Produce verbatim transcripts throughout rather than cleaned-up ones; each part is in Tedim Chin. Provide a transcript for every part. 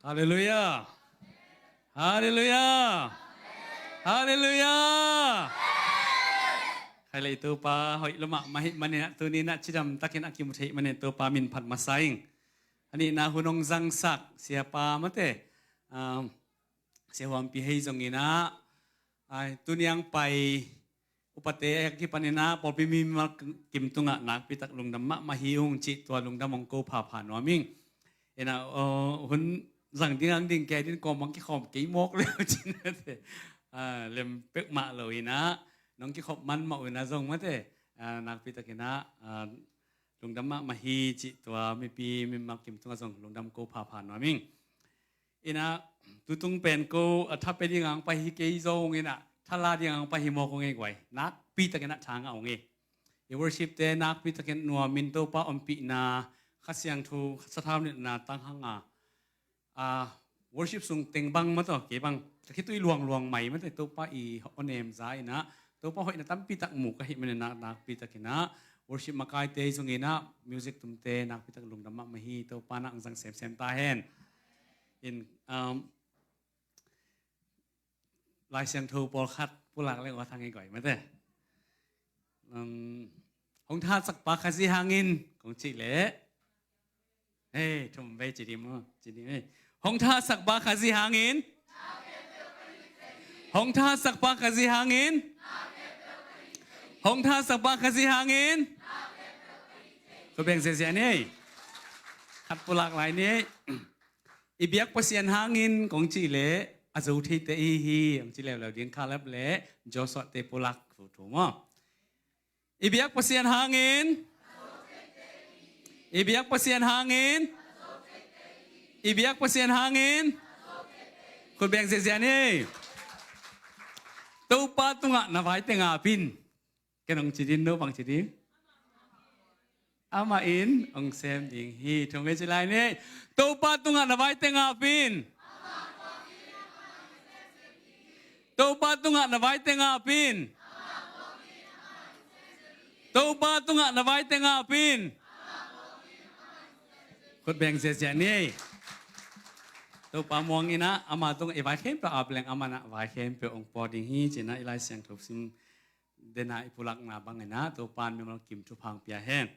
Halleluiah. Halleluiah. Halleluiah. Khai lei Topa hoih lua mahmah ahih manin ah, tuni in ah cidamtakin a kimu thei ahih manin Topa min phat masa ing. A nihna hun hong zangsak siapa mate, um, Sia Huampi Hei zong in ah, ai, tuni ang pai upate a kipan in ah pawlpi mimal kim tungah nakpitak lungdam mahmah hi ung cih tua lungdam hong ko phapha nuam ing. In ah, aw, hun zang ding ang ding kei din kawm hong kikhawm kei mawk leu cin mate. Ah, lem pek mah lo in ah, nong kikhop man mah uh in ah zong mate, ah, nakpitak in ah, ah, lungdam mahmah hi cih tua mipi mimal kim tungah zong lungdam ko phapha nuam ing. In ah, tutung pen ko, a, tha pe ding ang pai hi kei zong in ah, tha la ding ang pai hi mawk ung ei guai. Nakpitak in ah tha ngah ung ei. I worship te nakpitak in nuam in Topa ompihna, Kha Siangtho sathau nilhna tanghang a, a, worship sung teng bang mah tawh kei bang ka khitui luangluang mai mate, Topa i awnem za in ah, Topa hoihna tampitak mu ka hih manin ah, nakpitak in ah worship makaite zong in ah music tumte nakpitak lungdam mahmah hi. Topa na hong zang semsem ta hen. In, um, Lai Siangtho pawlkhat pulak leng ua thang i guai mate. Um, hong thahatsak pa Khazih hangin kong cih leh, hei, thum vei ci ding maw, ci ding, hei. Hong thahatsak pa Khazih hangin. Hong thahatsak pa Khazih hangin. Hong thahatsak pa Khazih hangin. Ko beng ziazia ni ei. Khat pulak lai ni ei. I biak Pasian hangin kong cih leh a zo theite i hi hi, hong ci leuleu ding Caleb le Joshua te pulak thu thu maw. I biak Pasian hangin. I biak Pasian hangin. I biak Pasian hangin. Khut beng ziazia ni ei. Topa tungah na vaite ngap in. Ken hong ci ding, no bang ci ding. Amah in hong sem ding hi. Thum vei ci lai ni ei. Topa tungah na vaite ngap in. Topa tungah na vaite ngap in. Topa tungah na vaite ngap in. Khut beng ziazia ni ei. Topa muang in ah, ama tungah i vai khempeuh ap leng, ama na vai khempeuh hong pua ding hi ci-in ah, i Lai Siangtho sim dena i pulakna bang in ah Topa in mimal kim thupha hong pia hen.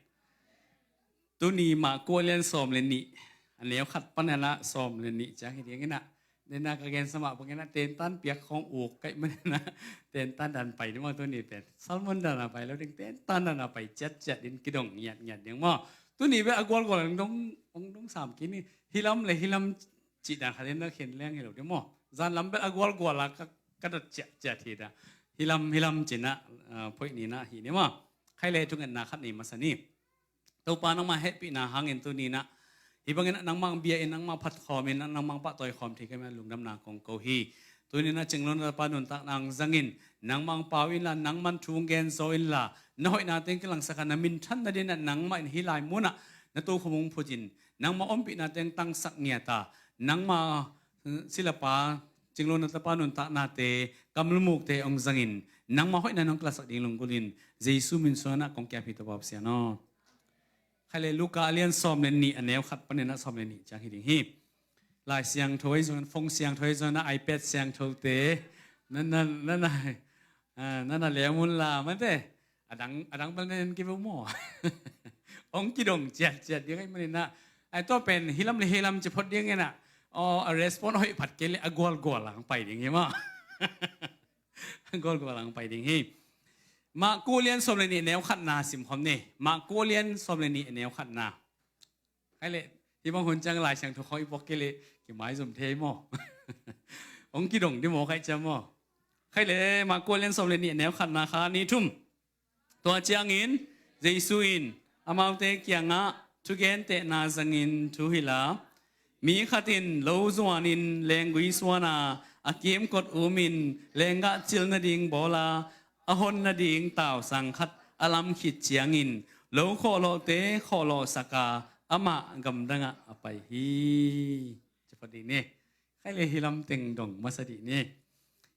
Tuni Marku a lian sawm le nih, a neu khat pan in ah sawm le nih ciang hi ding in ah, dena ka gensa mah bang in ah tentan piak khawng uk ka hih manin ah, tentan dan pai ding maw tuni pen. Sermon dan a pai lo ding, tentan dan a pai ciatciat ding, kidong ngiatngiat ding maw. Tuni bel a gualgual hong dong, hong dong sam kei ni. Hih lam le hih lam cih dan khat in na khen leng hi lo ding maw. Zan lam bel a gualgual a ka, ka dat ciatciat hi dah. Hih lam, hih lam ci-in ah, ah, phoih ni in ah hi ni maw. Khai le thungetna khat nei masa ni. Topa nangmah hehpihna hangin tuni in ah, hih bangin ah nangmah bia in, nangmah phat khawm in, nangmah pahtawi khawm thei ka hih manin lungdamna kong ko hi. Tuni in ah Cing Lo Nata Pa nuntakna hong zangin, nangmah hong pau inla, nangmah thu hong gen zaw inla, na hoihna teng kilangsak a, na minthan nading in ah nangmah in hih lai munah na tokhom hong phut in, nangmah ompihna teng tangsak ngiat a, nangmah, eh, silapa, Cing Lo Nata Pa nuntaknate, kamlumukte hong zangin, nangmah hoihna in hong kilaksak ding lunggulh in, Jesu min suang in ah kong ki-ap hi Topa Pasian aw. Khai le Luka a lian sawm le nih, a neu khat pan in ah sawm le nih ciang hi ding hi. Lai Siangtho ahi zongin, phone siangtho ahi zongin, iPad siangthote, na, na, na, na, ah, na, na lem un la, mate. A dang, a dang bel na en kei ve maw. Hong kidong ciatciat ding ahih manin ah. Ai, tua pen hih lam le hih lam ci phot ding in ah, aw, a respond hoih phat kei leh a gualgual a hong pai ding hi maw. Gualgual a hong pai ding hi. Marku lian sawm le nih, neu khatna sim khawm ni. Marku lian sawm le nih, neu khatna. Khai le, hih bang hun ciang Lai Siangtho khawng i puak kei leh kimaizum thei maw. Hong kidong ding maw khai ciang maw. Khai le, Marku lian sawm le nih, neu khatna, khat, nih, thum. Tua ciangin Jesu in amaute kiangah thugentehna zangin thu hilh a, mi khat in lo zuanin lenggui suan a, a kimkot umin lenggah cil nading bawl a, a hon nading tausang khat a lam khit ciangin, lo khawhlawhte khawhlawhsak a, amah gamdangah a pai hi. Ci phot dih ni. Khai le hih lam teng dong masa dih ni.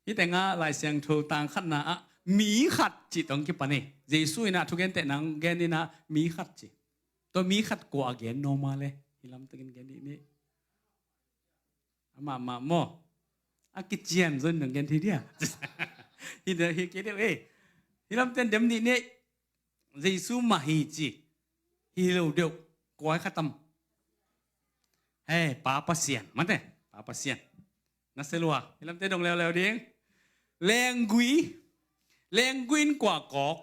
Hih tengah Lai Siangtho tang khatna ah mi khat cih tawh kipan hi. Jesu in ah thugentehna gen in ah mi khat ci. Tua mi khat kua a gen nuam a le, hih lam tengin gen dih ni. Amah mah maw. A kician zong nong gen thei dia. Hi deuh, hi kei deuh, eh. Hi lamten dem dih ni. Jesu mah hi ci. Hi lo deuh. Kua hi khatam. Hei, Pa Pasian. Mate, Pa Pasian. Na se lua. Hi lamte dong leuleu ding. Lenggui. Lenggui in kua kawk.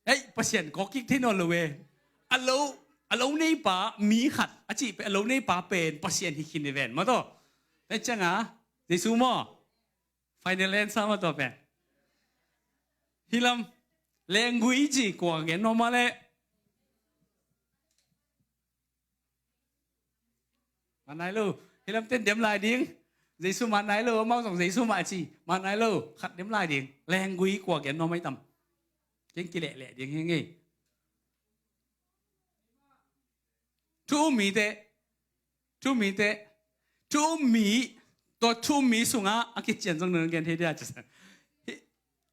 Ei, Pasian kawk kik thei nawn lo e. A lo, a lo neipa mi khat, a cih pen a lo neipa pen Pasian hi khin hi ven maw taw. Tua cianga, Jesu maw. Final answer maw tua pen. Hi lam, lenggui ci kua gen nuam mah leh. Mah nai lo. Hi lamten dem lai ding. Jesu mah nai lo, amau zong Jesu mah ci. Mah nai lo, khat dem lai ding. Lenggui kua gen nuam mai tam. Keng kilehleh ding hi ngei. Thu um mite. Thu um mite. Thu um mi. Tua thu um mi sungah a kician zong nong gen thei dia ci. Hi,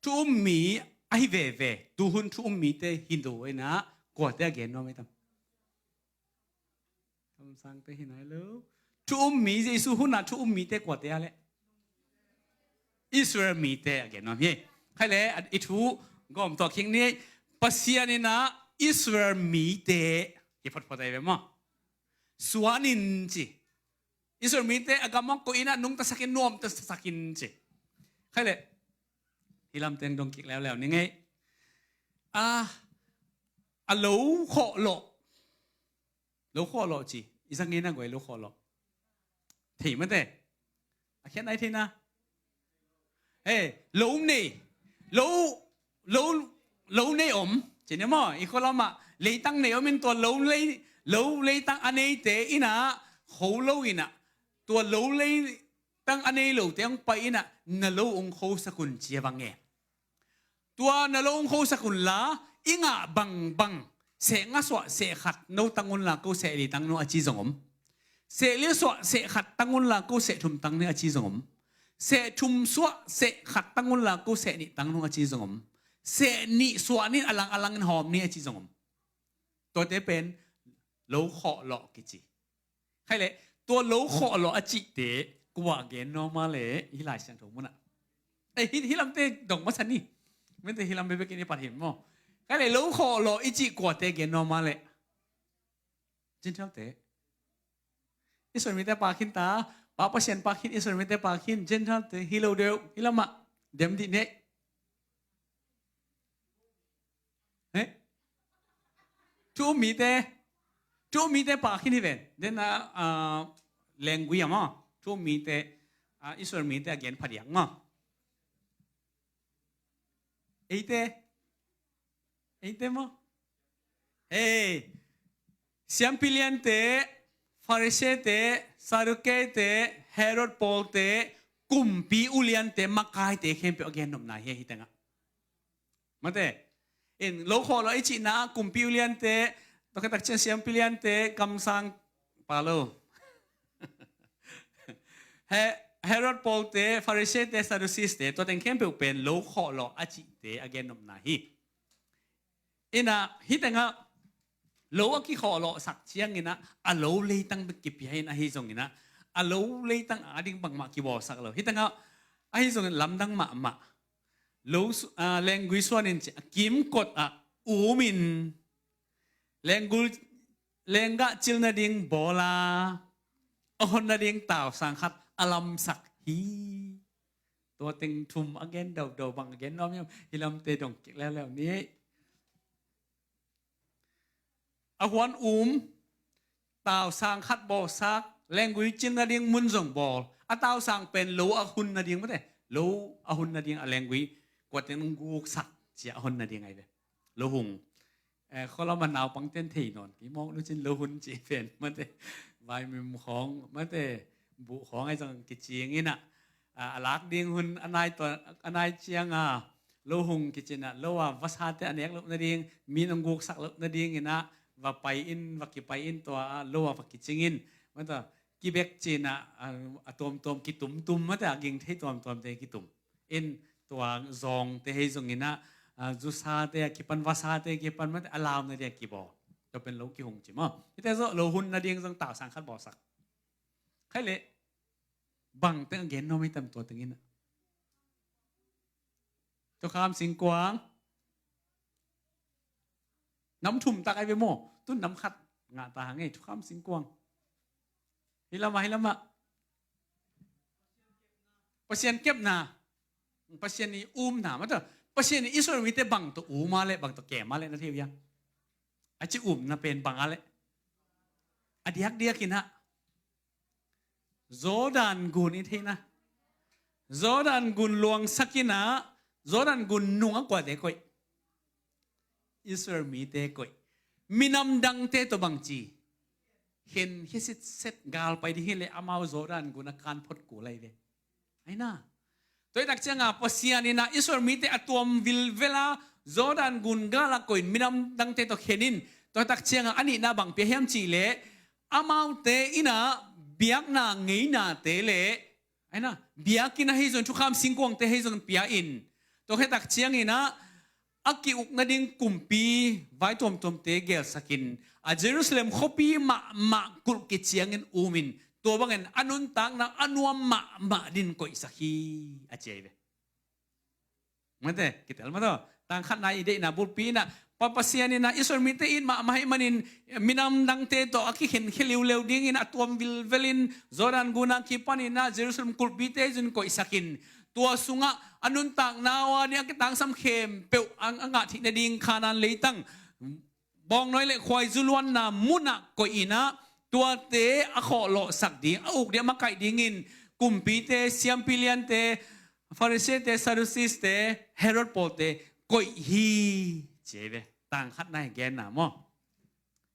thu um mi ahi veve. Tuhun thu um mite hi lo inah kuate a gen nuam mai tam. Kamsangte hi nai lo. Thu um mi Jesu hunah thu um mite kuate a leh. Israel mite a gen nuam hi. Khai le, i thu gawm tuak khing ni. Pasian inah Israel mite kiphotphot ahi ve maw. Suanin ci. Israel mite a gam ah koih inah nungtasakin, nuamtasakin ci. Khai le. Hi lamten dong kik leuleu ni ngei. A, a lo khawhlawh. Lo khawhlawh ci. I zang ngeina guai lo khawhlawh. Thei mate. A khian ai theina. Hei, lo nei. Lo, lo, lo nei om. Ci ni maw, i khualamah leitang nei om in tua lo lei, lo leitang a neite inah kho lo inah. Tua lo leitang a nei lote hong pai inah na lo hong khosak un cia bang e. Tua na lo hong khosak unla, i ngah bangbang, seh nga suah seh khat no tang unla ko seh li tang no a ci zong om. Seh li suah seh khat tang unla ko seh thum tang ni a ci zong om. Seh thum suah seh khat tang unla ko seh nih tang no a ci zong om. Seh nih suah nin a lang a langin hawm ni a ci zong om. Tuate pen lo khawhlawh kici. Khai le, tua lo khawhlawh a cihte kua gen nuam mah leh hi Lai Siangtho munah. Eh, hi, hi lamte dong masa ni. Mente hi lam bekbekin i pat hi maw. Khai le, lo khawhlawh i cih kuate gen nuam mah leh. Gentile-te. Israel mite pak khin ta, Pa Pasian pak khin, Israel mite pak khin, Gentile-te hi lo deuh, hi lamah. Dem dih neh. Heh? Thu um mite, thu um mite pak khin hi ven. Den a, ah, lenggui a maw. Thu um mite, ah, Israel mite a gen phadiak maw. Eite, eite maw. Hei, siampi liante, Farisee-te, Saduke-te, Herod pawlte, kumpi uliante, makaite khempeuh a gen nopna hi, hi tengah. Mate, in lo khawhlawh i cihna, kumpi uliante, tua khit tak ciang siampi liante, kamsang pa lo. He-, Herod pawlte, Farisee-te, Sadducees-te, tua teng khempeuh pen lo khawhlawh a cihte a gen nopna hi. Inah, hi tengah, lo a kikhawhlawhsak cianginah, a lo leitang bek kipia in ahi zonginah, a lo leitang a ding bangmah kibawlsak lo. Hi tengah, ahi zongin lamdang mahmah. Lo su-, ah, lenggui suanin ci, a kimkot ah umin, lenggul, lenggah cil nading bawl a, a hon nading tausang khat a lamsak hi. Tua teng thum a gen dodo bang a gen nuam hiam, hi lamte dong kik leuleu ni. A huan um, tausang khat bawlsak, lenggui cil nading mun zong bawl. A tausang pen lo a hun nading mate. Lo a hun nading a lenggui kuatin hong guksak cia a hun nading ahi ve. Lo hung. Eh, khualama naupangten thei nawn kei mawk lucin lo hun ci pen mate. Vaimim khawng mate. Buh khawng ahi zong kicing inah. Ah, a lak ding hun a nai tua, a nai cianga lo hung kicinah, lo a vasate a nek loh nading, min hong guksak loh nadinginah, va pai in, va kipai in tua a lo a va kicing in. Mata, kibek cinah, a, a tuamtuam kitumtum mata, a ging thei tuamtuamte kitum. In tua zawngte hei zonginah, a, zusate a kipan, vasate a kipan mata, a lau nading a kibawl. Tua pen lo kihong ci maw. Hite zawh lo hun nading zong tausang khat bawlsak. Khai leh bang teng a gen nuam hi tam tua tengin ah. Thukham singkuang. Nam thum tak ai ve maw. Tun nam khat ngah ta hang ei thukham singkuang. Hi lamah, hi lamah. Pasian kepna. Pasian i umna. Mata Pasian i Israel mite bang tawh um a leh bang tawh kem a leh na thei uh ia. A ci umna pen bang a leh. A diakdiak in ah. Jordan gun i theihna. Jordan gun luangsak in ah Jordan gun nung a kuate koih. Israel mite koih. Minam dangte tawh bangci. Khen hi sitset gal pai ding hi leh amau Jordan gun a kan phot kul lai ve. Aina. Tua hi tak cianga Pasian in ah Israel mite a tuam vilvela Jordan gun gal a koih in minam dangte tawh khen in. Tua hi tak cianga a nihna bang pia hiam cih leh amaute in ah biakna ngeinate leh Aina, biakinn a hei zong thukham singkuangte hei zong pia in. Tua khetak ciangin ah a ki-uk nading kumpi vai tuamtuamte gelsakin a Jerusalem khuapi mahmah kulh kiciangin umin tua bangin a nuntakna a nuam mahmah din koihsak hi a ci ahi ve. Mate, kitel mataw. Tang khatna i deihna bulpi inah Pa Pasian inah Israel mite it mahmah ahih manin minam dangte tawh a kikhen khia liuleu dingin a tuam vilvelin Jordan guna kipan inah Jerusalem kulhpite zun koihsakin tua sungah a nuntakna uh a ding a kitangsam khempeuh a ngah theih nading Khanaan leitang bawngnawi le khuaizu luanna munah koih inah tuate a khawhlawhsak ding, a uk ding, a makaih dingin kumpite, siampi liante, Farisee-te, Sadducees-te, Herod pawlte koih hi. Ci ei ve. Tang khatna hi genna maw?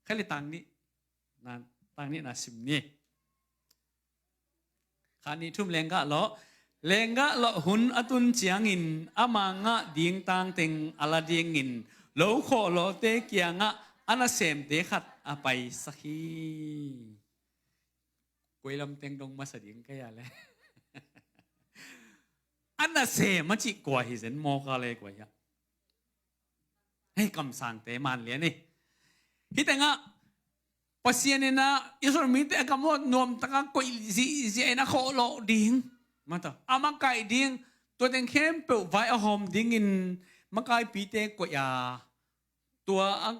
Khai le tang nihna, tang nihna sim ni. Kha nih thum lenggah lawh. Lenggah lawh hun a tun ciangin ama ngah ding tangteng a la dingin lo khawhlawhte kiangah a nasemte khat a paisak hi. Koi lam teng dong masa ding kei a le. A nasem a cih kua hi zen mawka le kua hi a. Hei kamsangte man lian hi. Hi tengah Pasian inah Israel mite a gamlawh nuamtaka koih zihziah in a khawhlawh ding. Mata a makaih ding. Tua teng khempeuh vai a hawm dingin makaipite koih a. Tua a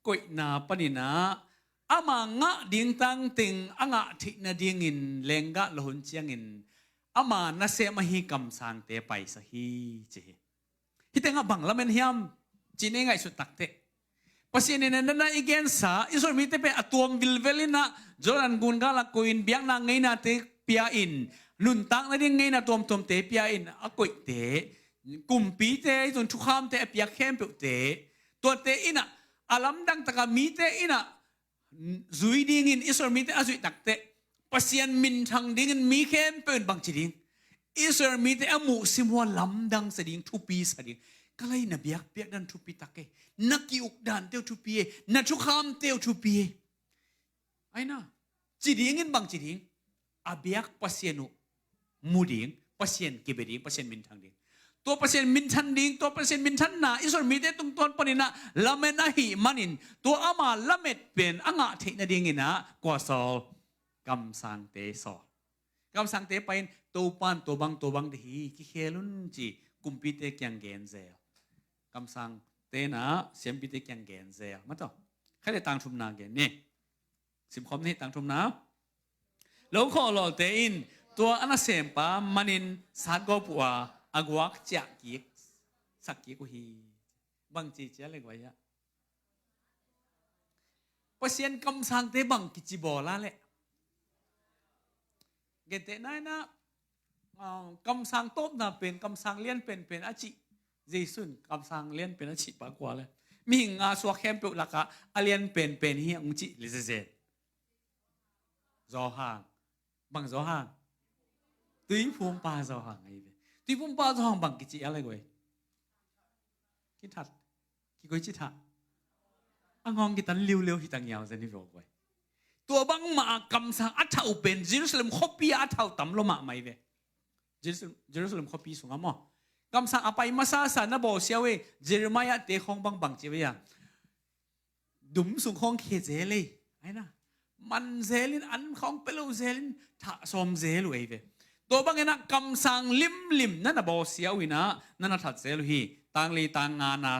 koihna paninah ama ngah ding tangteng a ngah theih nadingin lenggah lawh hun ciangin ama nasem ahi kamsangte paisak hi ci hi. Hi tengah bang lamen hiam? Cih nei ngaihsut takteh Pasian in a nana i gensa Israel mite pen a tuam vilvel inah Jordan gun gal a koih in biakna ngeinate pia in nuntak nading ngeina tuamtuamte pia in a koihte kumpite zun thukhamte a piak khempeuhte tuate inah a lamdang taka mite inah zui dingin Israel mite a zuih takteh Pasian minthang dingin mi khempeuh in bangci ding? Israel mite a muhsim hua lamdang sa ding, thupi sa ding. Ka lai na biakpiak dan thupi tak e. Na ki-uk dante uh thupi e. Na thukhamte uh thupi e. Aina. Ci dingin bangci ding? A biak Pasian uh mu ding, Pasian kibia ding, Pasian minthang ding. Tua Pasian minthang ding, tua Pasian minthanna Israel mite tungtawn paninah lamen ahih manin tua ama lamet pen a ngah theih nadinginah kua sawl? Kamsangte sawl. Kamsangte pai in Topan tua bang tua bang dih hi, kikhel un ci kumpite kiang genzel. Kamsangte na siampite kiang genzel. Mataw. Khai le tang thumna gen ni. Simkhawm ni tang thumna. Lo khawhlawhte in tua a nasempa manin satgawp uh a a guak ciah kik sak kik uh hi. Bang ci ciah le guai ah Pasian kamsangte bang kici bawl a leh gentehna inah kamsang tawpna pen kamsang lian penpen a cih Jesu in kamsang lian pen a cih pa kua le mihing a suak khempeuh lakah a lian penpen hi a hong cih le zezen. Johan. Bang Johan? Tuiphumpa Johan ahi ve. Tuiphumpa Johan bang kici a le guai? Kithat. Kikoi ci thah. A ngawng kitan liuliu hi ta ngiau zen hi ve guai. Tua bangmah a kamsang a thau pen Jerusalem khuapi a thau tam lo mahmah hi ve. Jerusalem, Jerusalem khuapi sungah maw? Kamsang a pai masasa na bawlsia uh e. Jeremiah te khawng bangbang ci ve a dum sung khawng khia zel ei. Ai na, man zel in, an khawng pia lo zel in, thah sawm zel uh ei ve. Tua bangin ah kamsang limlim na na bawlsia uh in ah na na that zel uh hi. Tang li tang nga na,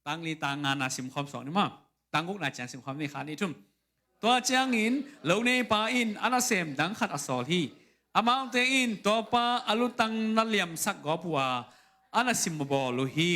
tang li tang nga na simkhawm sawk ni maw. Tang guk na ciang simkhawm ni, khat nih thum. Tua ciangin lo neipa in a nasem dang khat a sawl hi. Amaute in tua pa a lutang na liamsak gawp uh a, a na simbawl uh hi.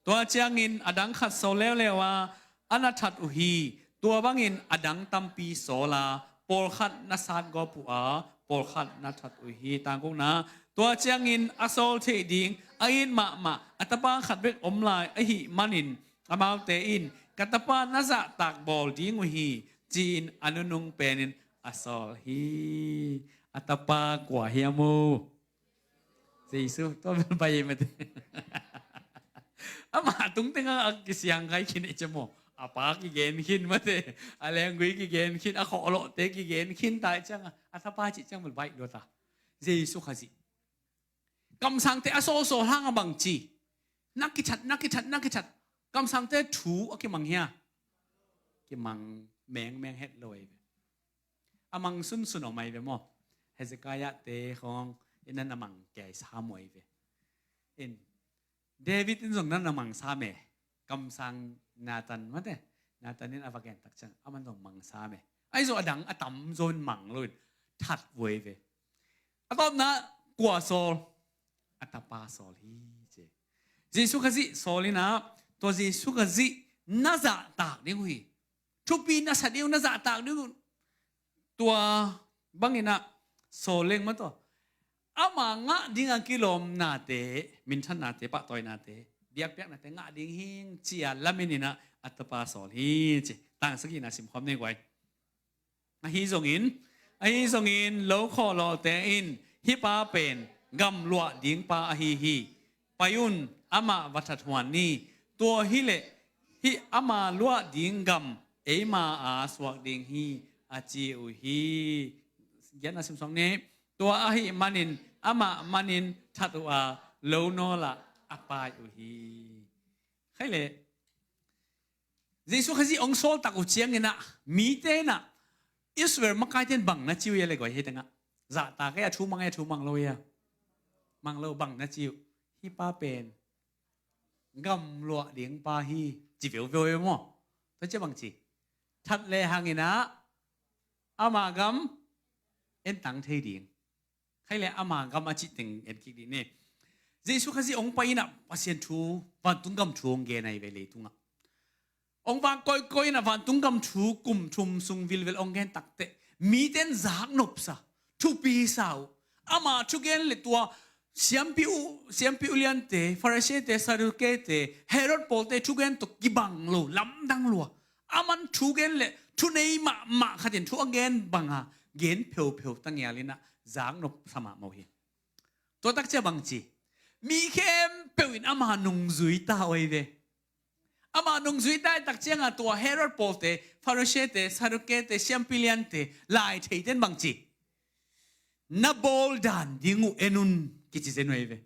Tua ciangin a dang khat sawl leuleu a, a na that uh hi. Tua bangin a dang tampi sawl a, pawlkhat na sat gawp uh a, pawlkhat na that uh hi. Tang guk na, tua ciangin a sawl theih ding a it mahmah a tapa khat bek om lai ahih manin, amaute in, "Ka tapa na zahtak bawl ding uh hi," ci-in a nunung penin a sawl hi. A tapa kua hiam uh? Jesu. Tua bel bai mate. Amah tung tengah a kisiang kai khin ei ciang maw. A pa kigen khin mate. A lenggui kigen khin, a khawhlawhte kigen khin ta ei ciang a, a tapa cih ciang bel bai lua ta. Jesu Khazih. Kamsangte a sawlsawl hang a bang ci? Na kithat, na kithat, na kithat. Kamsangte thu a kimang hia? Kimang mengmeng het lo ei ve. A mang sunsun om ei ve maw. Hezekiah te khawng in na na mang kiai sam uh ei ve. In David in zong na na mang sam e. Kamsang Nathan mate. Nathan in a va gen tak ciang aman zong mang sam e. Ahi zong a dang a tamzaw in mang lo in that uh ei ve. A tawpna kua sawl? A tapa sawl hi ci. Jesu Khazih sawl in ah, tua Jesu Khazih na zahtak ding uh hi. Thupi na sa ding uh, na zahtak ding uh. Tua bangin ah sawl leng maw tua. Ama ngah ding a kilawmnate, minthannate, pahtawinate, biakpiaknate ngah ding hing ci-a lamen in ah a tapa sawl hi ci. Tang sagihna simkhawm ni guai. Ahi zongin, ahi zongin lo khawhlawhte in, "Hih pa pen gam luah ding pa ahi hi. Pai un, amah va that huan ni. Tua hileh hih ama luah ding gam eima a suak ding hi," a ci uh hi. Giatna simsuak ni. Tua ahih manin amah manin that uh a, lo nawlah a pai uh hi. Khaile, Jesu Khazih hong sawl tak uh ciangin ah, mite in ah, Israel makaite in bang na ci uh hia le guai hih tengah? Zahtak ei a, thu mang ei a, thu mang lo ei a? Mang lo. Bang na ci uh? "Hih pa pen gam luah ding pa hi," ci veuveu ei maw. Tua ciah bang ci? "That le hangin ah ama gam entang thei ding." Khaile, ama gam a cih teng en kik dih ni. Jesu Khazih hong pai in ah Pasian thu, vantung gam thu hong gen ahi ve leitungah. Hong vak kawikawi in ah vantung gam thu kum thum sung vilvel hong gen takteh mite in zaknop sa, thupi sa uh. Ama thugen le tua siampi u, siampi uliante, Pharisee-te, Sadducee-te, Herod pawlte thugen tawh kibang lo, lamdang lua. Aman thugen le thunei mahmah khat in thu a gen banga gen pheupheu ta ngial in ah zaknop sa mahmah uh hi. Tua tak ciah bang ci? Mi khempeuh in ama nungzui ta uh ei ve. Ama nungzui ta tak ciangah tua Herod pawlte, Pharisee-te, Sadducee-te, siampi liante, lai theite in bang ci? "Na bawl dan ding uh en un," kici zen uh ei ve.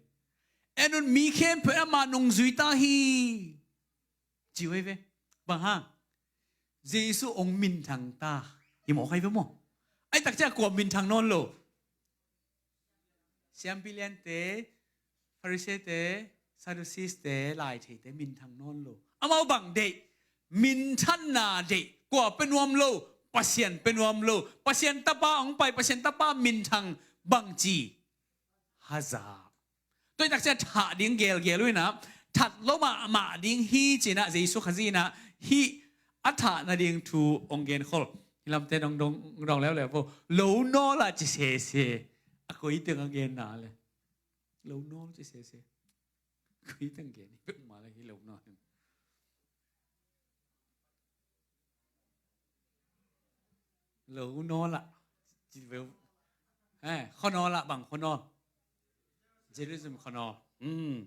"En un, mi khempeuh in ama nungzui ta hi," ci uh ei ve. Bang hang? Jesu hong minthang ta hi mawk ei ve maw. Ahi tak ciah kua minthang nawn lo? Siampi liante, Pharisee-te, Sadducee-te, lai theite minthang nawn lo. Amau bang deih? Minthanna deih. Kua pia nuam lo? Pasian pia nuam lo. Pasian tapa hong pai, Pasian tapa minthang, bang ci? Haza. Tua hi tak ciah thah ding gelgel uh in ah, that lo mahmah ding hi ci-in ah Jesu Khazih in ah hih a thah nading thu hong genkhol. Hih lamte dong dong dong leuleu vo. Lo nawl ah ci sese. A koi teng a genna le? Lo nawl ci sese. Koi teng gen hi peuhmah le hih lo nawl. Lo nawl ah, ci ve uh. Eh, khua nawl ah, bang khua nawl? Jerusalem khua nawl. Hmm.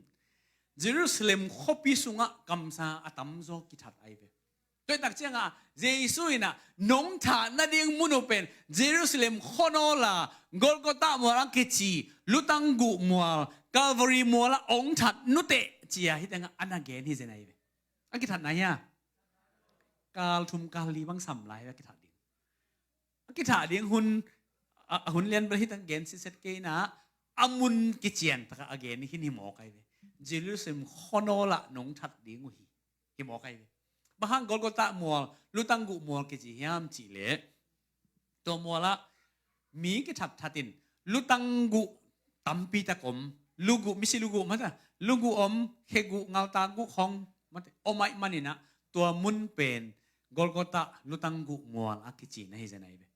Jerusalem khuapi sungah kamsang a tamzaw kithat ahi ve. Tua hi tak ciangah Jesu in ah nong thah nading mun uh pen Jerusalem khua nawl ah, Golgotha mual a kici, lutang guh mual, Calvary mual ah hong that nuteh ci-a hih tengah a na gen hi zen ahi ve. A kithatna hi a. kal thum kal li bang sam lai a kithah ding. A kithah ding hun, a, a hun lian bel hi tang gen siset kei na, a mun kician taka a gen hi hi mawk ai ve. Jerusalem khuanawl ah nong that ding uh hi. Hi mawk ai ve. Bang hang Golgotha mual, lutang guh mual kici hiam cih leh, tua mual ah mi kithat that in lutang guh tampi tak om, luguh, misi luguh mata, luguh om, khe guh, ngalta guh khong mate, om ai manin ah tua mun pen Golgotha lutang guh mual a kici na hi zen ai ve.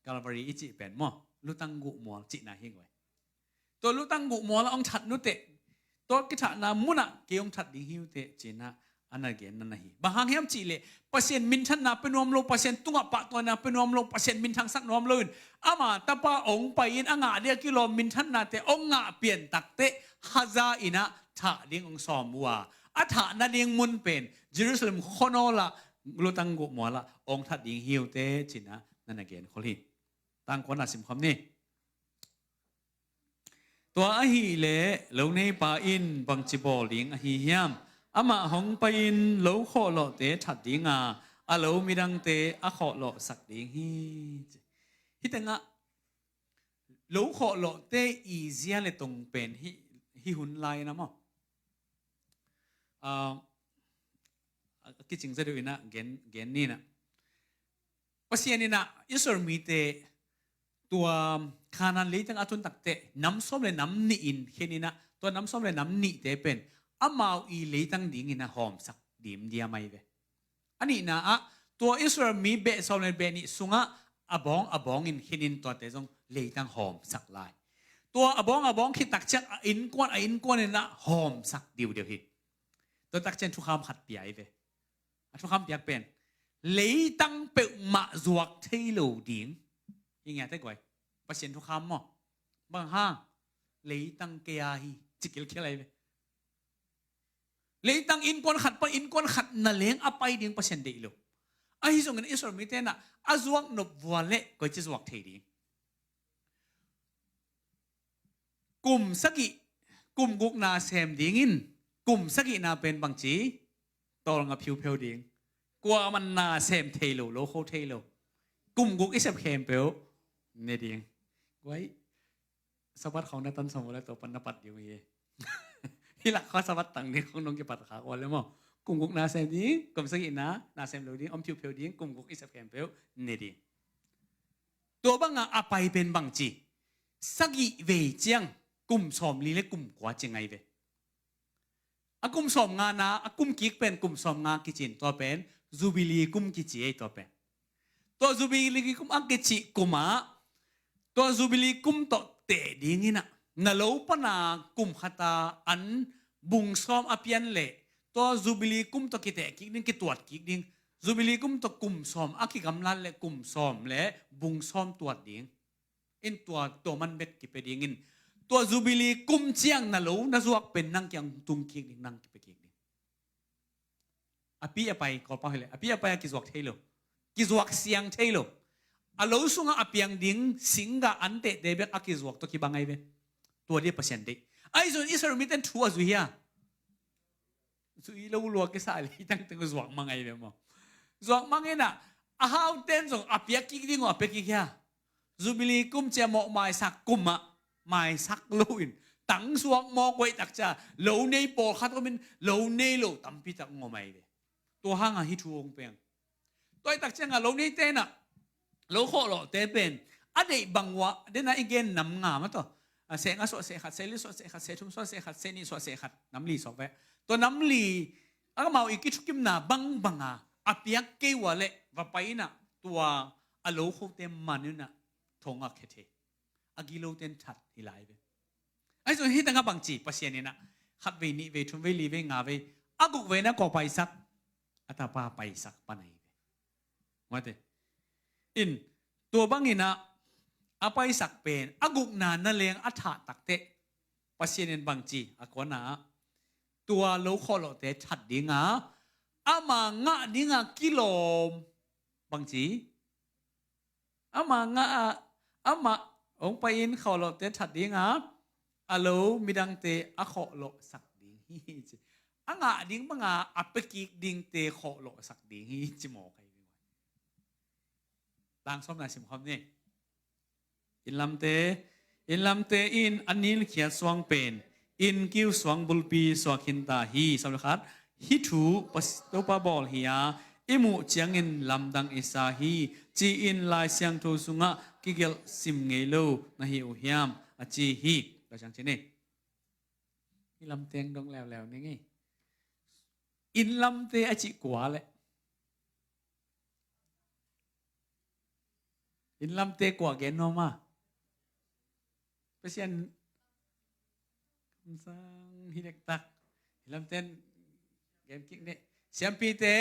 Calvary i cih pen maw, lutang guh mual cihna hi guai. Tua lutang guh mual a ong that nuteh, tua kithahna munah kei ong that ding hi uh teh cihna a na gen na na hi. Bang hang hiam cih leh, Pasian minthanna pe nuam lo, Pasian tungah pahtawina pe nuam lo, Pasian minthangsak nuam lo in, ama tapa ong pai in a ngah dia kilawm minthannate ong ngah pian takteh haza in ah thah ding ong sawm uh a, a thah nading mun pen Jerusalem khuanawl ah lutang guh mual ah ong that ding hi uh teh cihna na na gen khol hi. Tangkuan a simkhawm ni. Tua ahih leh loneipa in bangci bawl ding ahi hiam? Amah hong pai-in lo khawhlawhte that dinga, a lo midangte a khawhlawhsak ding hi. Hih tengah lo khawhlawhte i zia le tong pen hih, hih hun lai-in a maw? Ah, a kicing zaw deuh in ah gen, gen ni in ah. Pasian in ah Israel mite tua Kanaan leitang a tun takteh nam sawm le nam nih in khen in ah, tua nam sawm le nam nihte pen amau i leitang dingin a hawmsak dimdiam ai ve. A nihna ah tua Israel mi beh sawm le beh nih sungah a bawng a bawngin khen in tuate zong leitang hawmsak lai. Tua a bawng a bawng khit takciang a innkuan a innkuan in ah hawmsak diudiu hi. Tua takciang thukham khat pia ai ve. A thukham piak pen leitang peuhmah zuak thei lo ding. Hi ngiate guai. Pasian thukham maw? Bang hang? Leitang kei a hi. Ci kilkhial ai ve. Leitang innkuan khat pan innkuan khat na leng a pai ding Pasian deih lo. Ahi zongin Israel mite in ah a zuak nop vua leh koici zuak thei ding? Kum sagih, kum guk na sem dingin, kum sagihna pen bangci, tawlnga phiupheu ding. Kuaman na sem thei lo, lo kho thei lo. Kum guk i sep khempeuh ne ding. Guai, Sabbath khawng na tan sawm uh le tua pan na pat ding uh hi. Hih lak khua Sabbath tang ding khawng nong kipat khak uh le maw? Kum guk na sem ding, kum sagihna na sem lo ding, om phiupheu ding, kum guk i sep khempeuh ne ding. Tua banga a pai pen bangci, sagih vei ciang kum sawmli le kum kua ci ngai ve. A kum sawmngana, a kum kik pen kum sawmnga kici in tua pen Jubilee kum kici ei tua pen. Tua Jubilee kum a kicih kum ah, tua Jubilee kum tawh teh dingin ah, na lo pana kum khata an bung sawm a pian leh, tua Jubilee kum tawh kiteh kik ding, kituat kik ding. Jubilee kum tawh kum sawm a kigamlat leh kum sawm le bung sawm tuat ding. In tua, tua man bek kipia dingin, tua Jubilee kum ciang na lo na zuak pen nang kiang tung kik ding, nang kipia kik ding. A pi a pai, Kawlpau hileh, a pi a pai a kizuak thei lo. Kizuak siang thei lo. A lo sungah a piang ding singgah antehte bek a kizuak tawh kibang ai ve. Tua dia Pasian deih. Ahi zong Israel miten thu a zui hia? Zui lo lua kisa leitang teng zuak mang ai ve maw? Zuak mang in ah, a hau ten zong a piak kik ding uh a piak kik hia? Jubilee kum cia mawh maisak kum ah maisak lo in tang zuak mawk uh ei takcia lo nei pawlkhat om in lo nei lo tampi tak ngom ai ve. Tua hanga hih thu hong peng. Tua i takcianga lo neite in ah lo khawhlawhte pen a deih bang uh ah, den a i gen nam nga mah tawh, a, seh nga suah seh khat, seh li suah seh khat, seh thum suah seh khat, seh nih suah seh khat, nam li suak ve. Tua nam li amau i kithukimna bangbanga a piak kei uh ah leh va pai in ah tua a lo khote man in ah thong a khe thei. A giloten that hi lai ve. Ahi zong hih tengah bangci Pasian in ah khat vei, nih vei, thum vei, li vei, nga vei, a guk vei na kua paisak? A tapa paisak pan ai ve. Mate. In, tua bangin ah a paisak pen a gukna na leng a thah takteh Pasian in bangci a kuana ah tua lo khawhlawhte that dinga, ama ngah dinga kilawm bangci, ama ngah a, ama hong pai-in khawhlawhte that dinga, a lo midangte a khawhlawhsak ding hi ci. a ngah ding banga a pia kik dingte khawhlawhsak ding hi, ci mawk ahi. Tang sawmna sim khawm ni. Inn lamte, inn lamte in a nilkhiat suang pen inn kiu suang bulpi suak khinta hi. Sawm le khat. Hih thu Topa bawl hi a, i muh ciangin lamdang i sa hi, ci-in Lai Siangtho sungah kigelh sim ngei lo na hi uh hiam, a ci hi. Lai Siangtho ci ni. Inn lamte dong leuleu ni ngei. Inn lamte a cih kua le? Inn lamte kua gen nuam a? Pasian kamsang hi dektak. Inn lamte gen kik ni. Siampite,